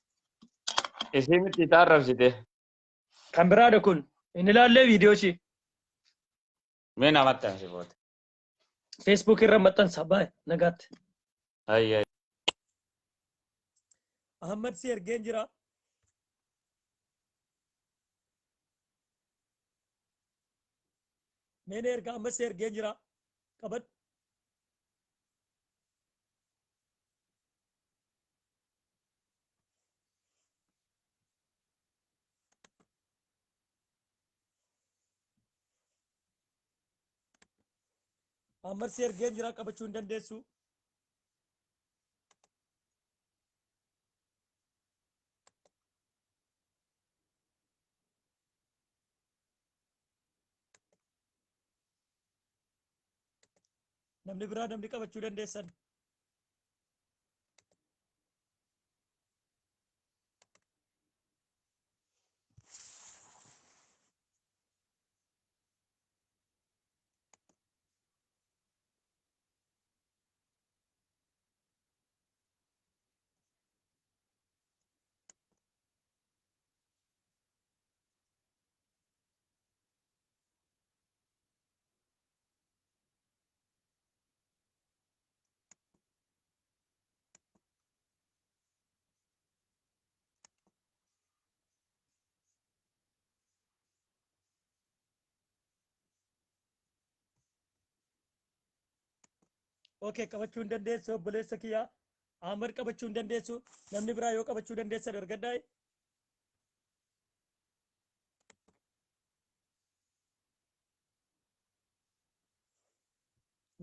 Speaker 7: Isii miti ta arrabsite.
Speaker 1: Kan biraadha kun. Hin ilaallee viidiyoo ishii.
Speaker 7: Mee naa maxxansi booda.
Speaker 1: Facebook irra maxxansa baay'ee nagaatti.
Speaker 7: Ayya.
Speaker 1: Ahmad si ergeen jira. Mee na erga amma si ergeen jira. Qabadhu. Ahmad si ergeen jira qabachuu hin dandeessu. Namni biraa namni qabachuu dandeessan. Okay, qabachuu hin dandeessu obboleessa kiyya. Ahmad qabachuu hin dandeessu. Namni biraa yoo qabachuu dandeessan argadhaa.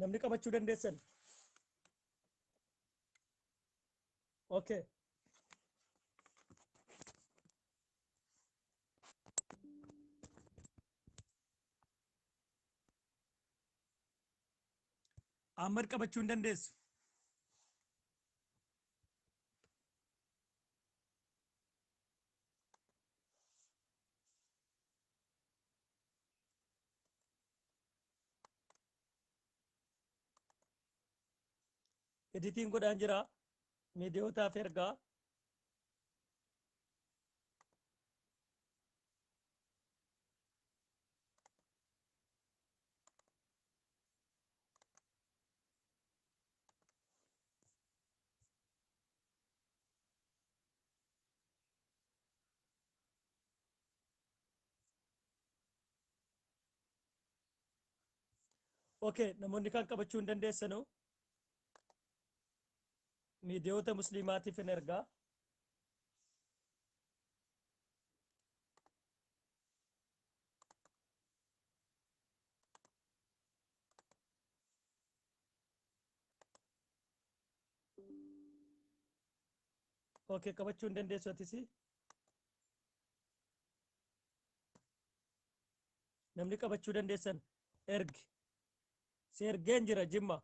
Speaker 1: Namni qabachuu dandeessan. Okay. Ahmad qabachuu hin dandeessu. Editiin godhaan jira. Miidiyootaaf ergaa. Okay, namoonni kan qabachuu hin dandeessanu. Miidiyoota musliimaatiif hin ergaa. Okay, qabachuu hin dandeessu atis. Namni qabachuu dandeessan ergi. Si ergeen jira Jimma.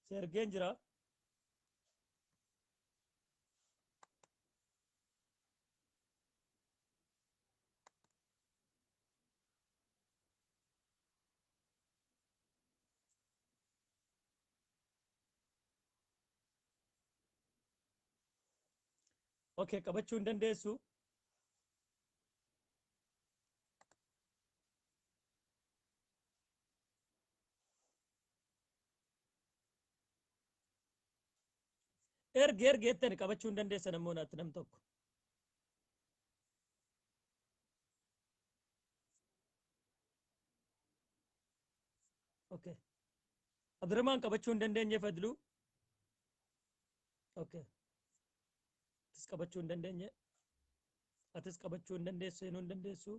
Speaker 1: Si ergeen jira. Okay, qabachuu hin dandeessu. Ergi ergi jettani qabachuu hin dandeessan ammoo naatti nam tokko. Okay. Abdurrahman qabachuu hin dandeenye Fadluu. Okay. Atis qabachuu hin dandeenye. Atis qabachuu hin dandeessu seenuu hin dandeessu.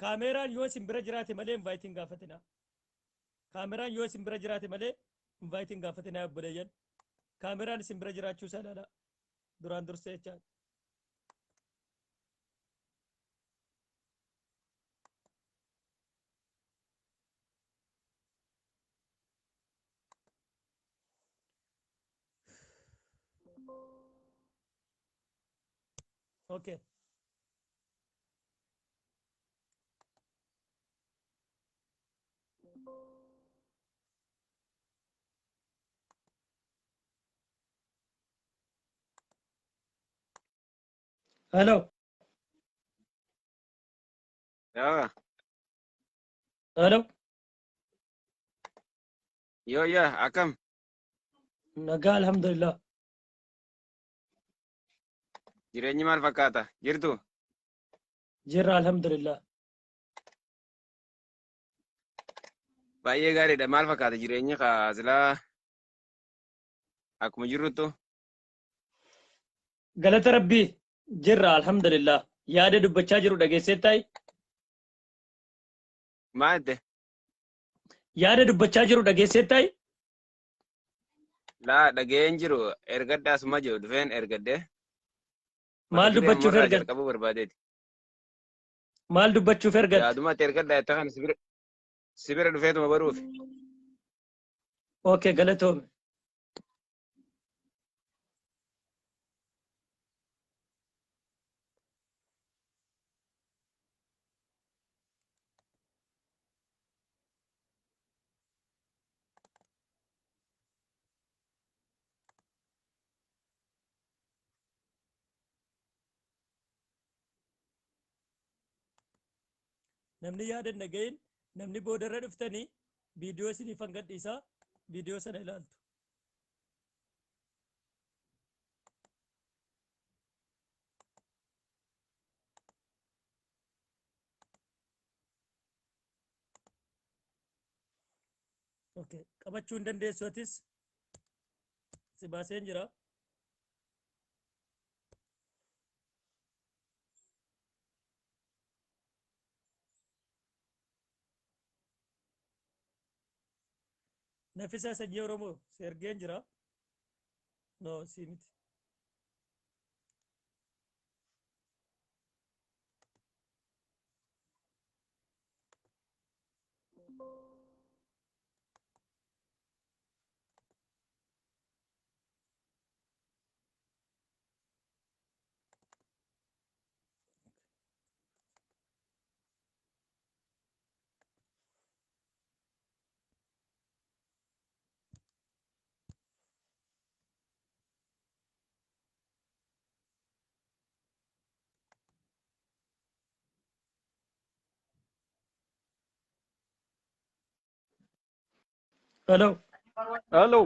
Speaker 1: Kaameeraan yoo isin bira jiraate malee invite hin gaafatinaa. Kaameraan yoo isin bira jiraate malee invite hin gaafatinaa obboleeyyan. Kaameraan isin bira jiraachuu isaa ilaalaa. Duraan dursee jechaadha. Okay. Hello.
Speaker 8: Yaa,
Speaker 1: Hello.
Speaker 8: yoo yaa, akkam?
Speaker 1: Nagaa alhamdulillah.
Speaker 8: Jireenyi maal fakkaata? Jirtu?
Speaker 1: Jirra alhamdulillah.
Speaker 8: Baay'ee gaariidha. Maal fakkaata jireenyi kaa silaa akkuma jirruttu?
Speaker 1: Galata Rabbii jirra alhamdulillah. Yaada dubbachaa jiru dhageesseettaayi?
Speaker 8: Maal jette?
Speaker 1: Yaada dubbachaa jiru dhageesseettaayi?
Speaker 8: Laa dhaga'een jiru ergadhaa suma jiru dhufeen ergadhee. Mata
Speaker 1: Maal
Speaker 8: duree
Speaker 1: dubbachuuf
Speaker 8: ammarraa
Speaker 1: ergatte?
Speaker 8: jalqabuu barbaadeeti.
Speaker 1: Maal dubbachuuf ergatte?
Speaker 8: Yaaduma ati ergadhaa jette kana si bira dhufeetuma baruufi.
Speaker 1: Okay, galatoomi. Namni yaada hin dhagahin namni boodarra dhuftanii viidiyoo isiniifan gadhiisaa viidiyoo sana ilaaltu. Okay. Qabachuu hin dandeessu atis si baaseen jira. Nafisaa sanyii Oromoo si ergeen jira. No, si miti. Hello.
Speaker 9: Hello.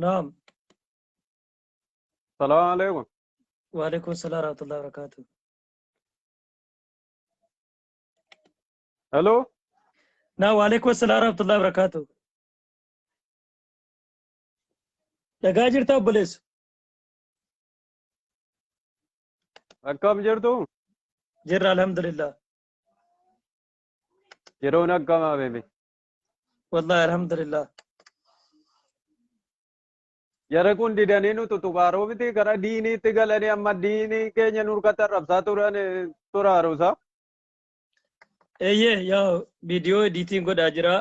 Speaker 1: Naam.
Speaker 9: Salaam alaikum.
Speaker 1: Waalaikum salaam warahmatullahi wabarakatuh.
Speaker 9: Hello.
Speaker 1: Naa waalaikum salaam warahmatullahi wabarakatuh. Dhagaa jirta obboleessu?
Speaker 9: Akkam jirtu?
Speaker 10: Jirra alhamdulillah.
Speaker 9: Yeroon akkam habibi?
Speaker 10: Wallahi alhamdulillah.
Speaker 9: Jara kun didanii nu tutuqaaruu miti gara diiniitti galanii amma diinii keenya nurkatti arrabsaa turan turaaruusa.
Speaker 10: Eeyyee yaa viidiyoo ediitiin godhaa jira.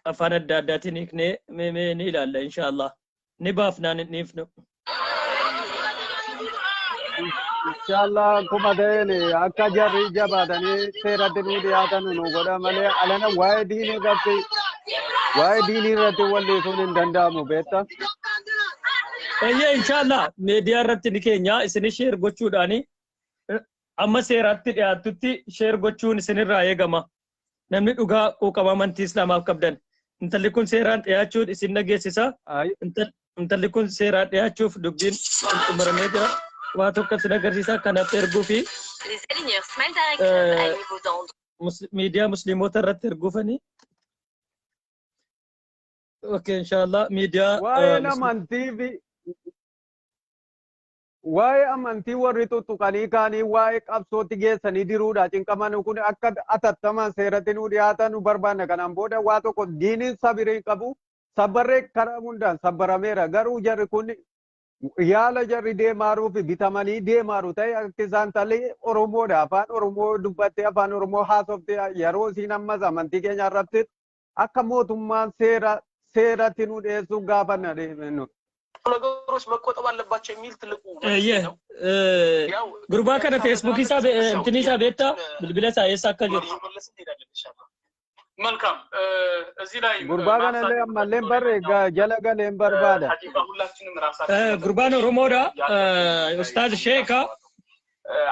Speaker 10: Afaan adda addaatiin hiiknee mee mee ni ilaalla inshaallah. Ni baafnaan hin dhiifnu.
Speaker 9: Inshallah akkuma ta'een akka jarri jabaatanii seeratti nuu dhiyaatan nu godha malee alana waa'ee diinii irratti waa'ee diinii irratti wal dhiisuun hin danda'amu beekta.
Speaker 10: Eeyyee inshaallah miidiyaa irratti ni keenya isin sheer gochuudhaani amma seeraatti dhiyaattutti sheer gochuun isinirraa eegama. Namni dhugaa quuqama amantii Islaamaaf qabdan. Intalli kun seeraan dhiyaachuun isin dhageessisa. Intalli kun seeraan dhiyaachuuf dubbiin xumuramee jira. Waa tokko isin agarsiisa kanaaf erguu fi miidiyaa musliimoota irratti erguufani. Okay, inshallah miidiyaa
Speaker 9: Waa'een amantii fi waa'ee amantii warri tuttuqanii kaanii waa'ee qabsootti geessanii diruudha cinqaman kun akka atattamaan seeratti nu dhiyaatan nu barbaanna. Kanaan booda waa tokko diiniin sabirii qabu sabbarree karaa hundaan sabbarameera. Garuu jarri kun yaala jarri deemaaruu fi bitamanii deemaaru ta'e akka isaan talee Oromoodha. Afaan Oromoo dubbattee afaan Oromoo haasoftee yeroo isiin ammas amantii keenya irratti akka mootummaan seera seeratti nu dhiyeessu gaafanna nu.
Speaker 11: ነገሮች መቆጠብ አለባቸው የሚል ትልቁ መፍትሄ ነው። ያው
Speaker 10: Gurbaa kana feesbuukii isaa intinii isaa beektaa bilbila isaa eessa akka jiru.
Speaker 11: እየመለስን እንሄዳለን ኢንሻአላህ። መልካም እዚህ ላይ
Speaker 9: Gurbaa kanallee ammallee barre jala galeen barbaada.
Speaker 11: ሐቂቃ ሁላችንም ራሳችን
Speaker 10: Gurbaan Oromoodha. Ustaaz Sheeka.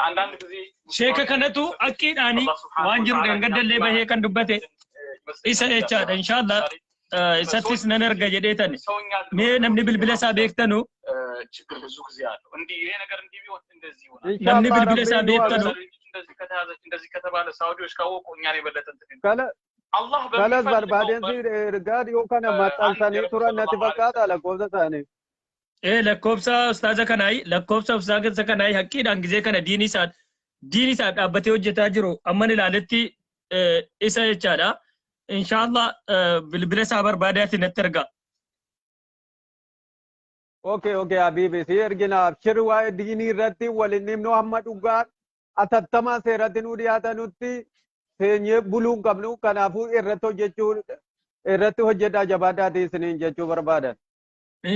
Speaker 11: አንዳንድ ጊዜ
Speaker 10: Sheeka kanatu akkiidhaani waan jiru gangaddallee bahee kan dubbate isa jechaadha. Inshallah isattis nan erga jedheetani. Mee namni bilbila isaa beektanu
Speaker 11: ችግር ብዙ ጊዜ አለው። እንዲህ ይሄ ነገር እንዲህ ቢሆን እንደዚህ ይሆናል።
Speaker 10: namni bilbila isaa beektanu
Speaker 11: እንደዚህ ከተያዘች እንደዚህ ከተባለ ሳውዲዎች ካወቁ እኛን የበለጠ እንትን ይላል።
Speaker 9: Kala
Speaker 11: አላህ
Speaker 9: kalas
Speaker 11: በሚፈልገው
Speaker 9: barbaadeen si ergaa dhiyoo kana maxxansanii turan natti fakkaata lakkoofsa isaanii.
Speaker 10: Ee lakkoofsa ustaaza kanaayi lakkoofsa ustaaza kanaayi haqqiidhaan gizee kana diinii isaa dhaabbatee hojjetaa jiru amman ilaaletti isa jechaadha. Inshallah bilbila isaa barbaadaati natti erga.
Speaker 9: Okay okay Habibi si ergina abshir waa'ee diinii irratti waliin himnu hamma dhugaa atattamaa seeratti nu dhiyaatanutti seenyee buluu hin qabnu kanaafuu irratti hojjechuu irratti hojjedhaa jabaadhaati isiniin jechuu barbaadan.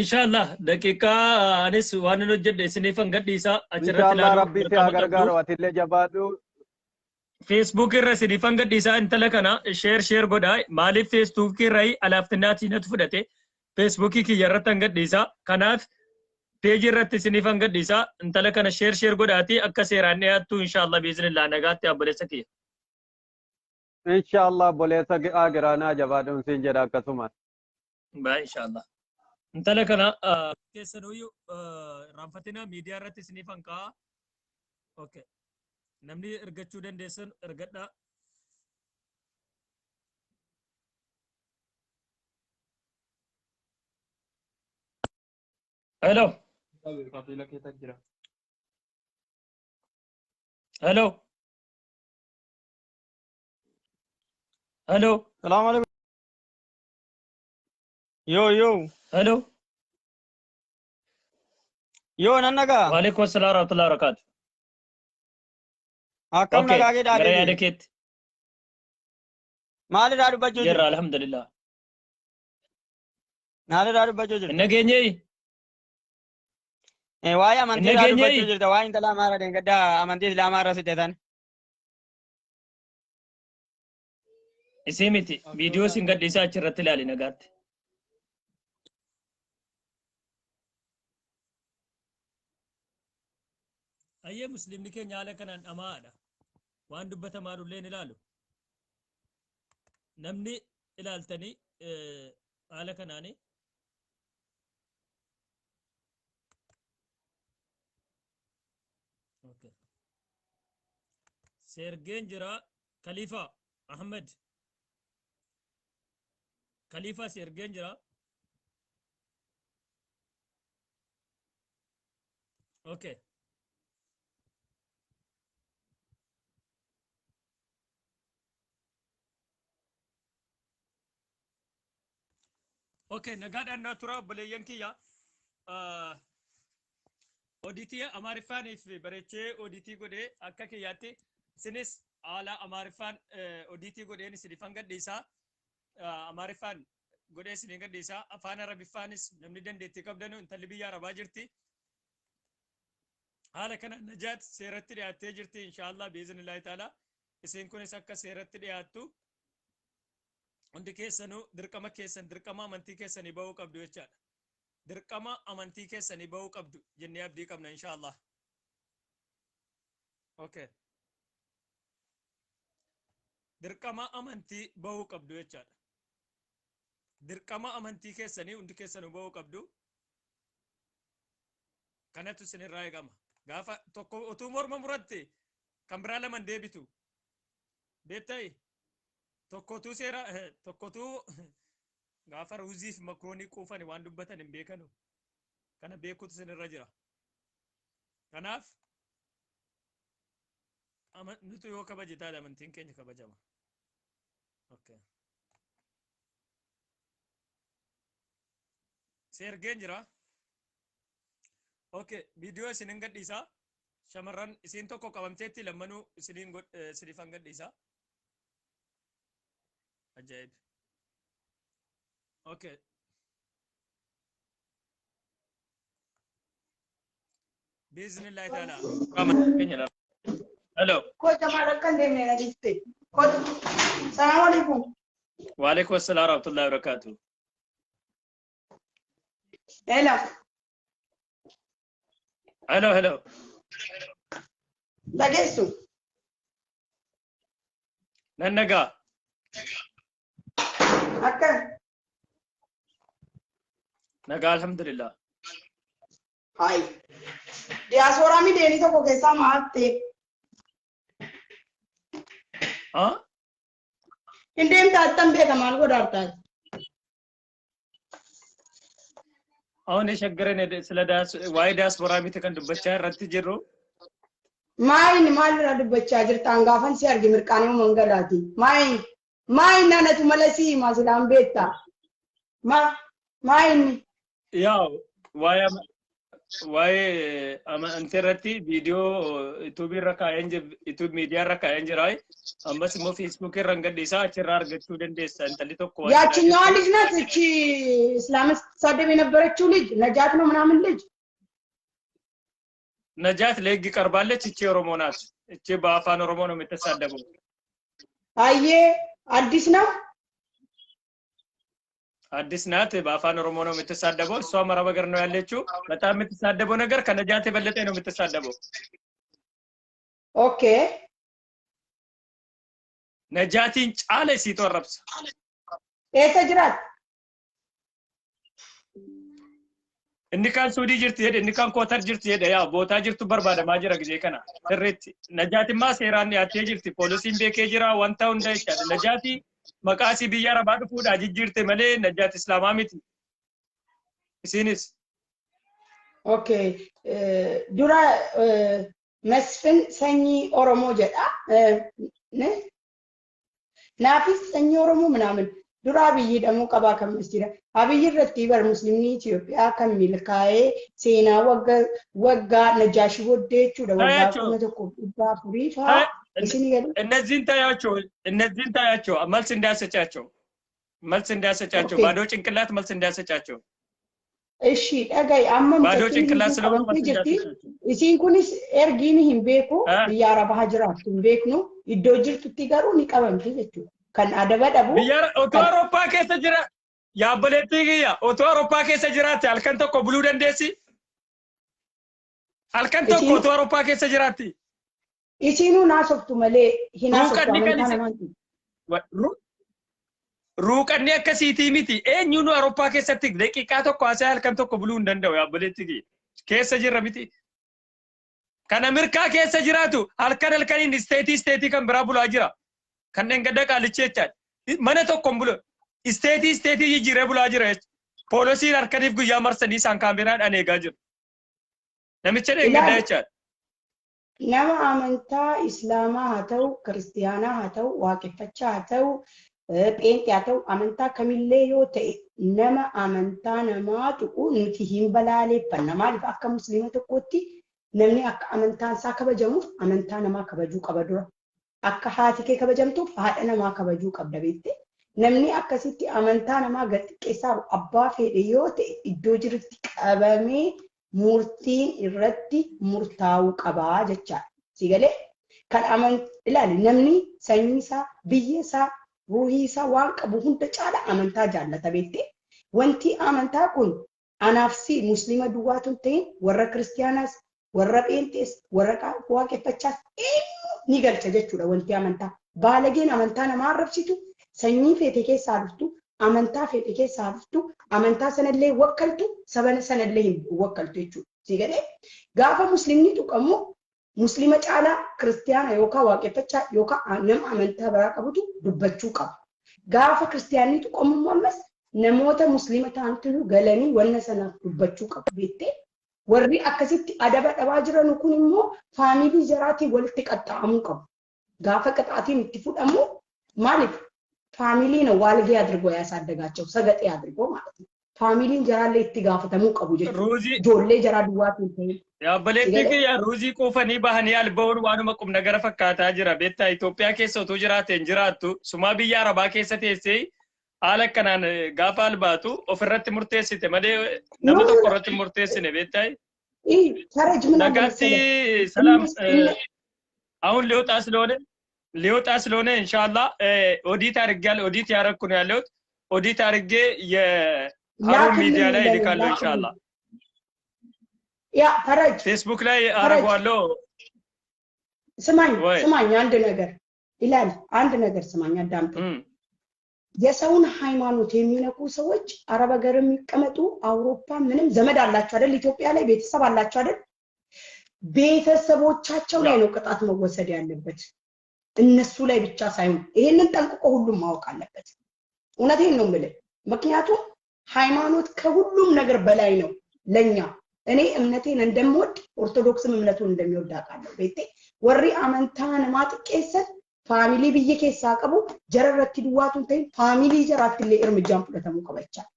Speaker 10: Inshallah daqiiqaa anis waan hin hojjedhe isiniif gadhiisa achirratti
Speaker 9: Inshallah
Speaker 10: ilaaluu
Speaker 9: rabbi si haa
Speaker 10: dirqama qabdu.
Speaker 9: gargaaru atillee jabaadhu.
Speaker 10: Facebook irra isiniif gadhiisa intala kana share share godhaa maaliif Facebook irra alaaftinaatii natu fudhate Facebookii kiyya irratti gadhiisa kanaaf peejii irratti isiniif gadhiisa intala kana share share godhaati akka seeraan dhiyaattu inshallah biiznillah nagaatti obboleessa kiyya.
Speaker 9: Inshallah obboleessa agiraanaa jabaadhuun siin jedha akkasuma.
Speaker 10: Baa inshallah. Intala kana keessanuyyuu raanfatina miidiyaa irratti isiniif hanqaa. Okay. Namni ergachuu dandeessan ergadhaa. Hello. Hello. Hello.
Speaker 12: Salaam alaikum. Yo yo.
Speaker 10: Hello.
Speaker 12: Yo nan nagaa.
Speaker 10: Waalaikum assalam warahmatullahi wabarakatuh.
Speaker 12: Akkam
Speaker 10: Okay.
Speaker 12: nagaa kee
Speaker 10: Gara yaada
Speaker 12: dhaabee
Speaker 10: keetti.
Speaker 12: maalirraa dubbachuu
Speaker 10: Jirra
Speaker 12: jirta?
Speaker 10: alhamdulillah.
Speaker 12: Maalirraa dubbachuu jirta?
Speaker 10: Hin nageenyee?
Speaker 12: Waa'ee
Speaker 10: Hin
Speaker 12: amantiirraa
Speaker 10: nageenyee?
Speaker 12: dubbachuu jirta. Waa'ee intala Amaaraa deenggaddaa amantii Islaamaa irra sitte tan.
Speaker 10: Isii miti. Viidiyoo sin gadhiisaa achirratti ilaali nagaatti. Ayyee musliimni keenya haala kanaan dhamaadha. Waan dubbatamaa dhullee ni ilaalu. Namni ilaaltanii haala kanaani. Okay. Sergeen jira Khalifa Ahmed. Khalifa Sergeen jira. Okay.
Speaker 1: Okay, nagaadhaan naa tura obboleeyyan kiyya. Odiitii Amaariffaaniif bareechee odiitii godhee akka kiyyaatti isinis haala Amaariffaan odiitii godheen isinifan gadhiisaa. Amaariffaan godhee isinin gadhiisaa. Afaan Arabiffaanis namni dandeettii qabdanu intalli biyya Arabaa jirti. Haala kana Najaat seeratti dhiyaattee jirti inshaallah biiznillaahi ta'ala. Isin kunis akka seeratti dhiyaattu hundi keessanuu dirqama keessan dirqama amantii keessanii bahuu qabdu jechaadha. Dirqama amantii keessanii bahuu qabdu jennee abdii qabna inshaallah. Okay. Dirqama amantii bahuu qabdu jechaadha. Dirqama amantii keessanii hundi keessanuu bahuu qabdu. Kanatu isinirraa eegama. Gaafa tokko utuu morma muratte kan biraa laman deebitu. Beektai tokkotuu seera tokkotuu gaafa ruuziif makroonii quufani waan dubbatan hin beekanu. Kana beekutu isinirra jira. Kanaaf nutu yoo kabaje taate amantiin keenya kabajama. Okay. Si ergeen jira. Okay, viidiyoo isin hin gadhiisa. Shamarran isiin tokko qabamteetti lammanuu isiniin isiniifan gadhiisa. Ajaa'ib. Okay. Biiznillahi ta'ala. Keenya lama. Hello.
Speaker 13: Koo jamaal akka hin deemne na dhiifte. Kootu. Salaamu alaikum.
Speaker 1: Waalaikum assalam warahmatullahi wabarakatuh.
Speaker 13: Hello.
Speaker 1: Hello, hello.
Speaker 13: Dhageessu.
Speaker 1: Nan nagaa.
Speaker 13: Akka.
Speaker 1: Nagaa alhamdulillah.
Speaker 13: Hayi. Diyaaspooraa mideenii tokko keessaa maatte.
Speaker 1: Ah?
Speaker 13: Hin deemtaa attan beeka maal godhaartaa?
Speaker 1: አሁን የሸገረን ስለ waa'ee diaspora miti kan dubbachaa irratti jirru.
Speaker 13: Maayin maalirraa dubbachaa jirta hangaafan si arge mirqaanee mangalaati. Maayin maayin anatu mala si himaa silaan beekta. Ma maayin
Speaker 1: ያው waa'ee waa'ee amantii irratti viidiyoo yuutuubii irra kaa'een jira yuutuub miidiyaa irra kaa'een jira. Ammas immoo feesbuukii irra hin gadhiisaa achirraa argachuu dandeessa. Intalli tokko waan jedhaa
Speaker 13: ያችኛዋ
Speaker 1: jirti.
Speaker 13: ልጅ ናት እቺ እስላም ስትሳደብ የነበረችው ልጅ ነጃት ነው ምናምን ልጅ
Speaker 1: ነጃት ለህግ ቀርባለች። እቺ ኦሮሞ ናት። እቺ በአፋን ኦሮሞ ነው የምትሳደበው።
Speaker 13: አየ አዲስ ነው
Speaker 1: አዲስ ናት። በአፋን ኦሮሞ ነው የምትሳደበው። እሷ አረብ ሀገር ነው ያለችው። በጣም የምትሳደበው ነገር ከነጃት የበለጠ ነው የምትሳደበው።
Speaker 13: ኦኬ
Speaker 1: ነጃቲን ጫለ ሲጦረብስ
Speaker 13: eessa jiraat
Speaker 1: Inni kaan Suudii jirti jedhe, inni kaan Kootar jirti jedhe, yaa bootaa jirtu barbaadamaa jira gisee kana sirriitti. Najaatimmaa seeraan dhiyaattee jirti. Poolisiin beekee jira wanta hunda jechaadha. Najaati maqaa isii biyya Arabaa dhufuudhaa jijjiirte malee Najaat Islaamaa miti. Isinis
Speaker 13: Okay. Dura Mesfin sanyii Oromoo jedha. Naafis sanyii Oromoo ምናምን dura Abiyyi hidhamuu qabaa kan masjida. Abiyyi irratti bar muslimni Itoophiyaa kan milkaa'ee seenaa waggaa Najaashii booddee jechuudha waggaa
Speaker 1: ታያቸው
Speaker 13: 1400 fa'aa isinii galu.
Speaker 1: እነዚህን ታያቸው፣ እነዚህን ታያቸው፣ መልስ እንዳያሰጫቸው፣ መልስ እንዳያሰጫቸው፣
Speaker 13: Okay.
Speaker 1: ባዶ ጭንቅላት መልስ እንዳያሰጫቸው፣
Speaker 13: Ishi dhaga'i amma
Speaker 1: ባዶ
Speaker 13: mucattiin
Speaker 1: ጭንቅላት
Speaker 13: kun
Speaker 1: ስለሆኑ
Speaker 13: qabamtee
Speaker 1: መልስ
Speaker 13: jirti.
Speaker 1: እንዳያሰጫቸው።
Speaker 13: Isiin kunis ergiin hin beeku biyya Arabaa jiraattu hin beeknu iddoo jirtutti garuu ni qabamti jechuudha. Kan adaba dhabu
Speaker 1: Biyya otoo
Speaker 13: kan
Speaker 1: Awurooppaa keessa jira yaabboleettii kiyya otoo Awurooppaa keessa jiraatte halkan tokko buluu dandeessi? Halkan tokko
Speaker 13: isiin
Speaker 1: otoo Awurooppaa keessa jiraatti?
Speaker 13: isiinuu naasoftu malee hin haasoftu
Speaker 1: Ruuqanni kan
Speaker 13: amantaa
Speaker 1: isin
Speaker 13: namaati.
Speaker 1: Ruuqanni akkasiitii miti. Eenyuun Awurooppaa keessatti daqiiqaa tokko haasa'ee halkan tokko buluu hin danda'u yaabboleettii kiyya. Keessa jirra miti. Kan Ameerikaa keessa jiraatu halkan halkaniin isteetii isteetii kan biraa bulaa jira. Kanneen gadda qaalichi jechaadha. Mana tokko hin bulu. Isteetii isteetii jijjiiree bulaa jira jechuudha. Poolisiin halkaniif guyyaa marsanii isaan kaameraadhaan eegaa jiru. Namicha dheengaddaa
Speaker 13: Ilaali
Speaker 1: jechaadha.
Speaker 13: nama amantaa Islaamaa haa ta'u, Kiristiyaanaa haa ta'u, Waaqeffachaa haa ta'u, Pheenxee haa ta'u, amantaa kamillee yoo ta'e, nama amantaa namaa tuqu nuti hin balaaleffanna. Maaliif? Akka musliima tokkootti namni akka amantaan isaa kabajamuuf amantaa namaa kabajuu qaba dura. Akka haati kee kabajamtuuf haadha namaa kabajuu qabda, beekte. Namni akkasitti amantaa namaa gad xiqqeessaa abbaa fedhe yoo ta'e iddoo jirutti qabamee murtiin irratti murtaa'uu qabaa jechaadha. Si galee? Kan aman ilaali, namni sanyii isaa, biyya isaa, ruuhii isaa, waan qabu hunda caala amantaa jaallata, beekte. Wanti amantaa kun anaaf si musliima duwwaatu hin ta'in, warra kiristiyaanaas, warra pheenxees, warra waaqeffachaas eenyu ni galcha jechuudha wanti amantaa. Baalageen amantaa namaa arrabsitu, sanyii feete keessaa dhuftu, amantaa feete keessaa dhuftu, amantaa sanallee wakkaltu, saba sanallee hin wakkaltu jechuudha. Si galee? Gaafa musliimni tuqamu muslima caalaa kiristiyaana yookaan waaqeffachaa yookaan nama amantaa biraa qabutu dubbachuu qaba. Gaafa kiristiyaanni tuqamu immoo ammas namoota musliima ta'antu galanii wanna sanaaf dubbachuu qabu, beektee. Warri akkasitti adaba dhabaa jiran kun immoo family jaraatiin walitti qaxxaamuu qabu. Gaafa ቅጣትን itti fudhamu, maaliif family ነው ዋልጌ አድርጎ ያሳደጋቸው፣ ሰገጤ አድርጎ ማለት ነው። Family n jaraallee itti gaafatamuu qabu jechuudha.
Speaker 10: Ruuzii
Speaker 13: Ijoollee jaraa duwwaatiin ta'in.
Speaker 10: Yaabaleetti kiyya, ruuzii quufanii bahanii alba'uun waanuma qubna gara fakkaataa jira. Beektaa, Itoophiyaa keessa utuu jiraate hin jiraattu. Sumaa biyya Arabaa keessa teessee haala akkanaan gaafa albaatu ofirratti murteessite malee nama tokko irratti murteessine, beektaa.
Speaker 13: ፈረጅ ምን አለ
Speaker 10: Nagaatti
Speaker 13: መሰለህ
Speaker 10: ሰላም። አሁን ሊወጣ ስለሆነ ኢንሻአላህ edit አድርጌያለሁ። Edit ያደረኩ ነው ያለሁት። Edit አድርጌ የሀሩን ሚዲያ ላይ እልካለሁ ኢንሻአላህ።
Speaker 13: ያ ፈረጅ
Speaker 10: ፌስቡክ ላይ
Speaker 13: ፈረጅ
Speaker 10: አደርገዋለሁ።
Speaker 13: ስማኝ።
Speaker 10: ወይ።
Speaker 13: ስማኝ፣ አንድ ነገር ይላል፣ አንድ ነገር ስማኝ፣ አዳምጠኝ። የሰውን ሃይማኖት የሚነኩ ሰዎች አረብ ሀገር የሚቀመጡ፣ አውሮፓ፣ ምንም ዘመድ አላቸው አይደል? ኢትዮጵያ ላይ ቤተሰብ አላቸው አይደል? ቤተሰቦቻቸው ላይ ነው ቅጣት መወሰድ ያለበት፣ እነሱ ላይ ብቻ ሳይሆን። ይሄንን ጠንቅቆ ሁሉም ማወቅ አለበት። እውነቴን ነው የምልህ። ምክንያቱም ሃይማኖት ከሁሉም ነገር በላይ ነው ለኛ። እኔ እምነቴን እንደምወድ ኦርቶዶክስም እምነቱን እንደሚወድ አውቃለሁ። Beete, warri amantaa namaa xiqqeessan family biyya keessaa qabu jara irratti duwwaatu hin ta'in, family jaraatti illee እርምጃን fudhatamuu qaba jechaadha.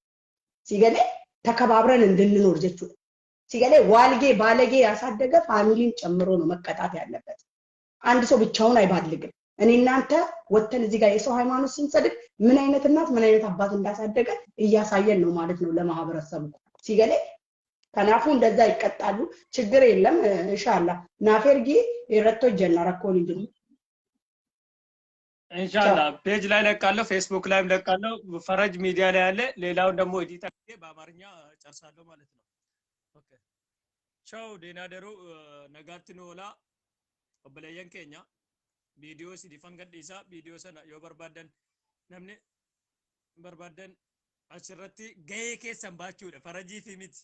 Speaker 13: Si galee? ተከባብረን እንድንኖር jechuudha. Si galee? ዋልጌ ባለጌ ያሳደገ family ን ጨምሮ ነው መቀጣት ያለበት። አንድ ሰው ብቻውን አይባልግም። እኔ እናንተ ወተን እዚህ ጋር የሰው ሃይማኖት ስንሰድብ ምን አይነት እናት ምን አይነት አባት እንዳሳደገ እያሳየን ነው ማለት ነው ለማህበረሰቡ። Si galee? Kanaafuu እንደዛ ይቀጣሉ። ችግር የለም። ኢንሻአላህ naaf ergi, irratti hojjenna, rakkoon hin jiru.
Speaker 10: ኢንሻአላህ page ላይ ለቃለሁ፣ ፌስቡክ ላይም ለቃለሁ፣ ፈረጅ ሚዲያ ላይ አለ። ሌላውን ደግሞ edit አድርጌ በአማርኛ ጨርሳለሁ ማለት ነው። Okay, ቻው፣ ደህና ደሩ። Nagaatti nu oola. Obboleeyyan keenya, viidiyoo isiniifan gadhiisa. Viidiyoo sana yoo barbaaddan, namni barbaaddan achirratti gahee keessan baachuudha. Farajii fi miti.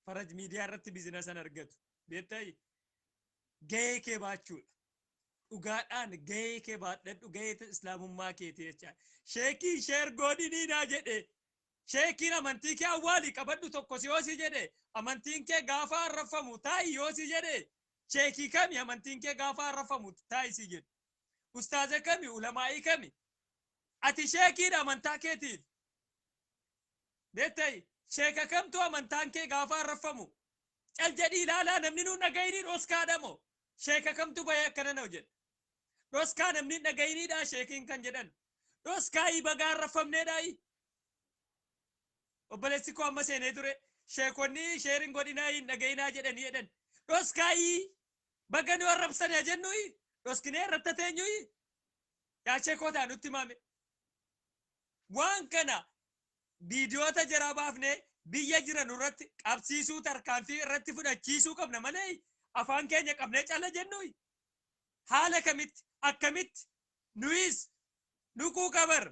Speaker 10: Faraj miidiyaa irratti business an argatu. Beektaa, gahee kee baachuudha. Dhugaadhaan gahee kee baadhadhu, gahee islaamummaa keeti jechaadha. Sheekii share godhinii naa jedhe. Sheekiin amantii kee awwaali qabadhu tokko si yoo si jedhe, amantiin kee gaafa arrafamu taa'i yoo si jedhe, sheekii kami amantiin kee gaafa arrafamu taa'i si jedhu? Ustaaza kami? Ulamaa'ii kami? Ati sheekiidha amantaa keetiif. Beektai, sheeka kamtu amantaan kee gaafa arrafamu cal jedhii ilaalaa, namni nuun dhagayinii dhoskaadha moo? Sheeka kamtu bahee akkana na jedhe? Dhoskaa namni hin dhagayiniidha sheekiin kan jedhan. Dhoskaayii bagaa arrafamneedhaayi. Obboleessi koo amma seenee ture, sheekonni share iin godhinaa hin dhagayinaa jedhanii jedhan. Dhoskaayii baga nu arrabsanii jennuyi, dhoskinee irratti teenyuyi. Yaa sheekotaa, nutti himame. Waan kana viidiyoota jaraa baafnee biyya jiran irratti qabsiisuu, tarkaanfii irratti fudhachiisuu qabna malee afaan keenya qabnee calla jennuyi. Haala kamitti, akkamitti nuyis nuquu qabar.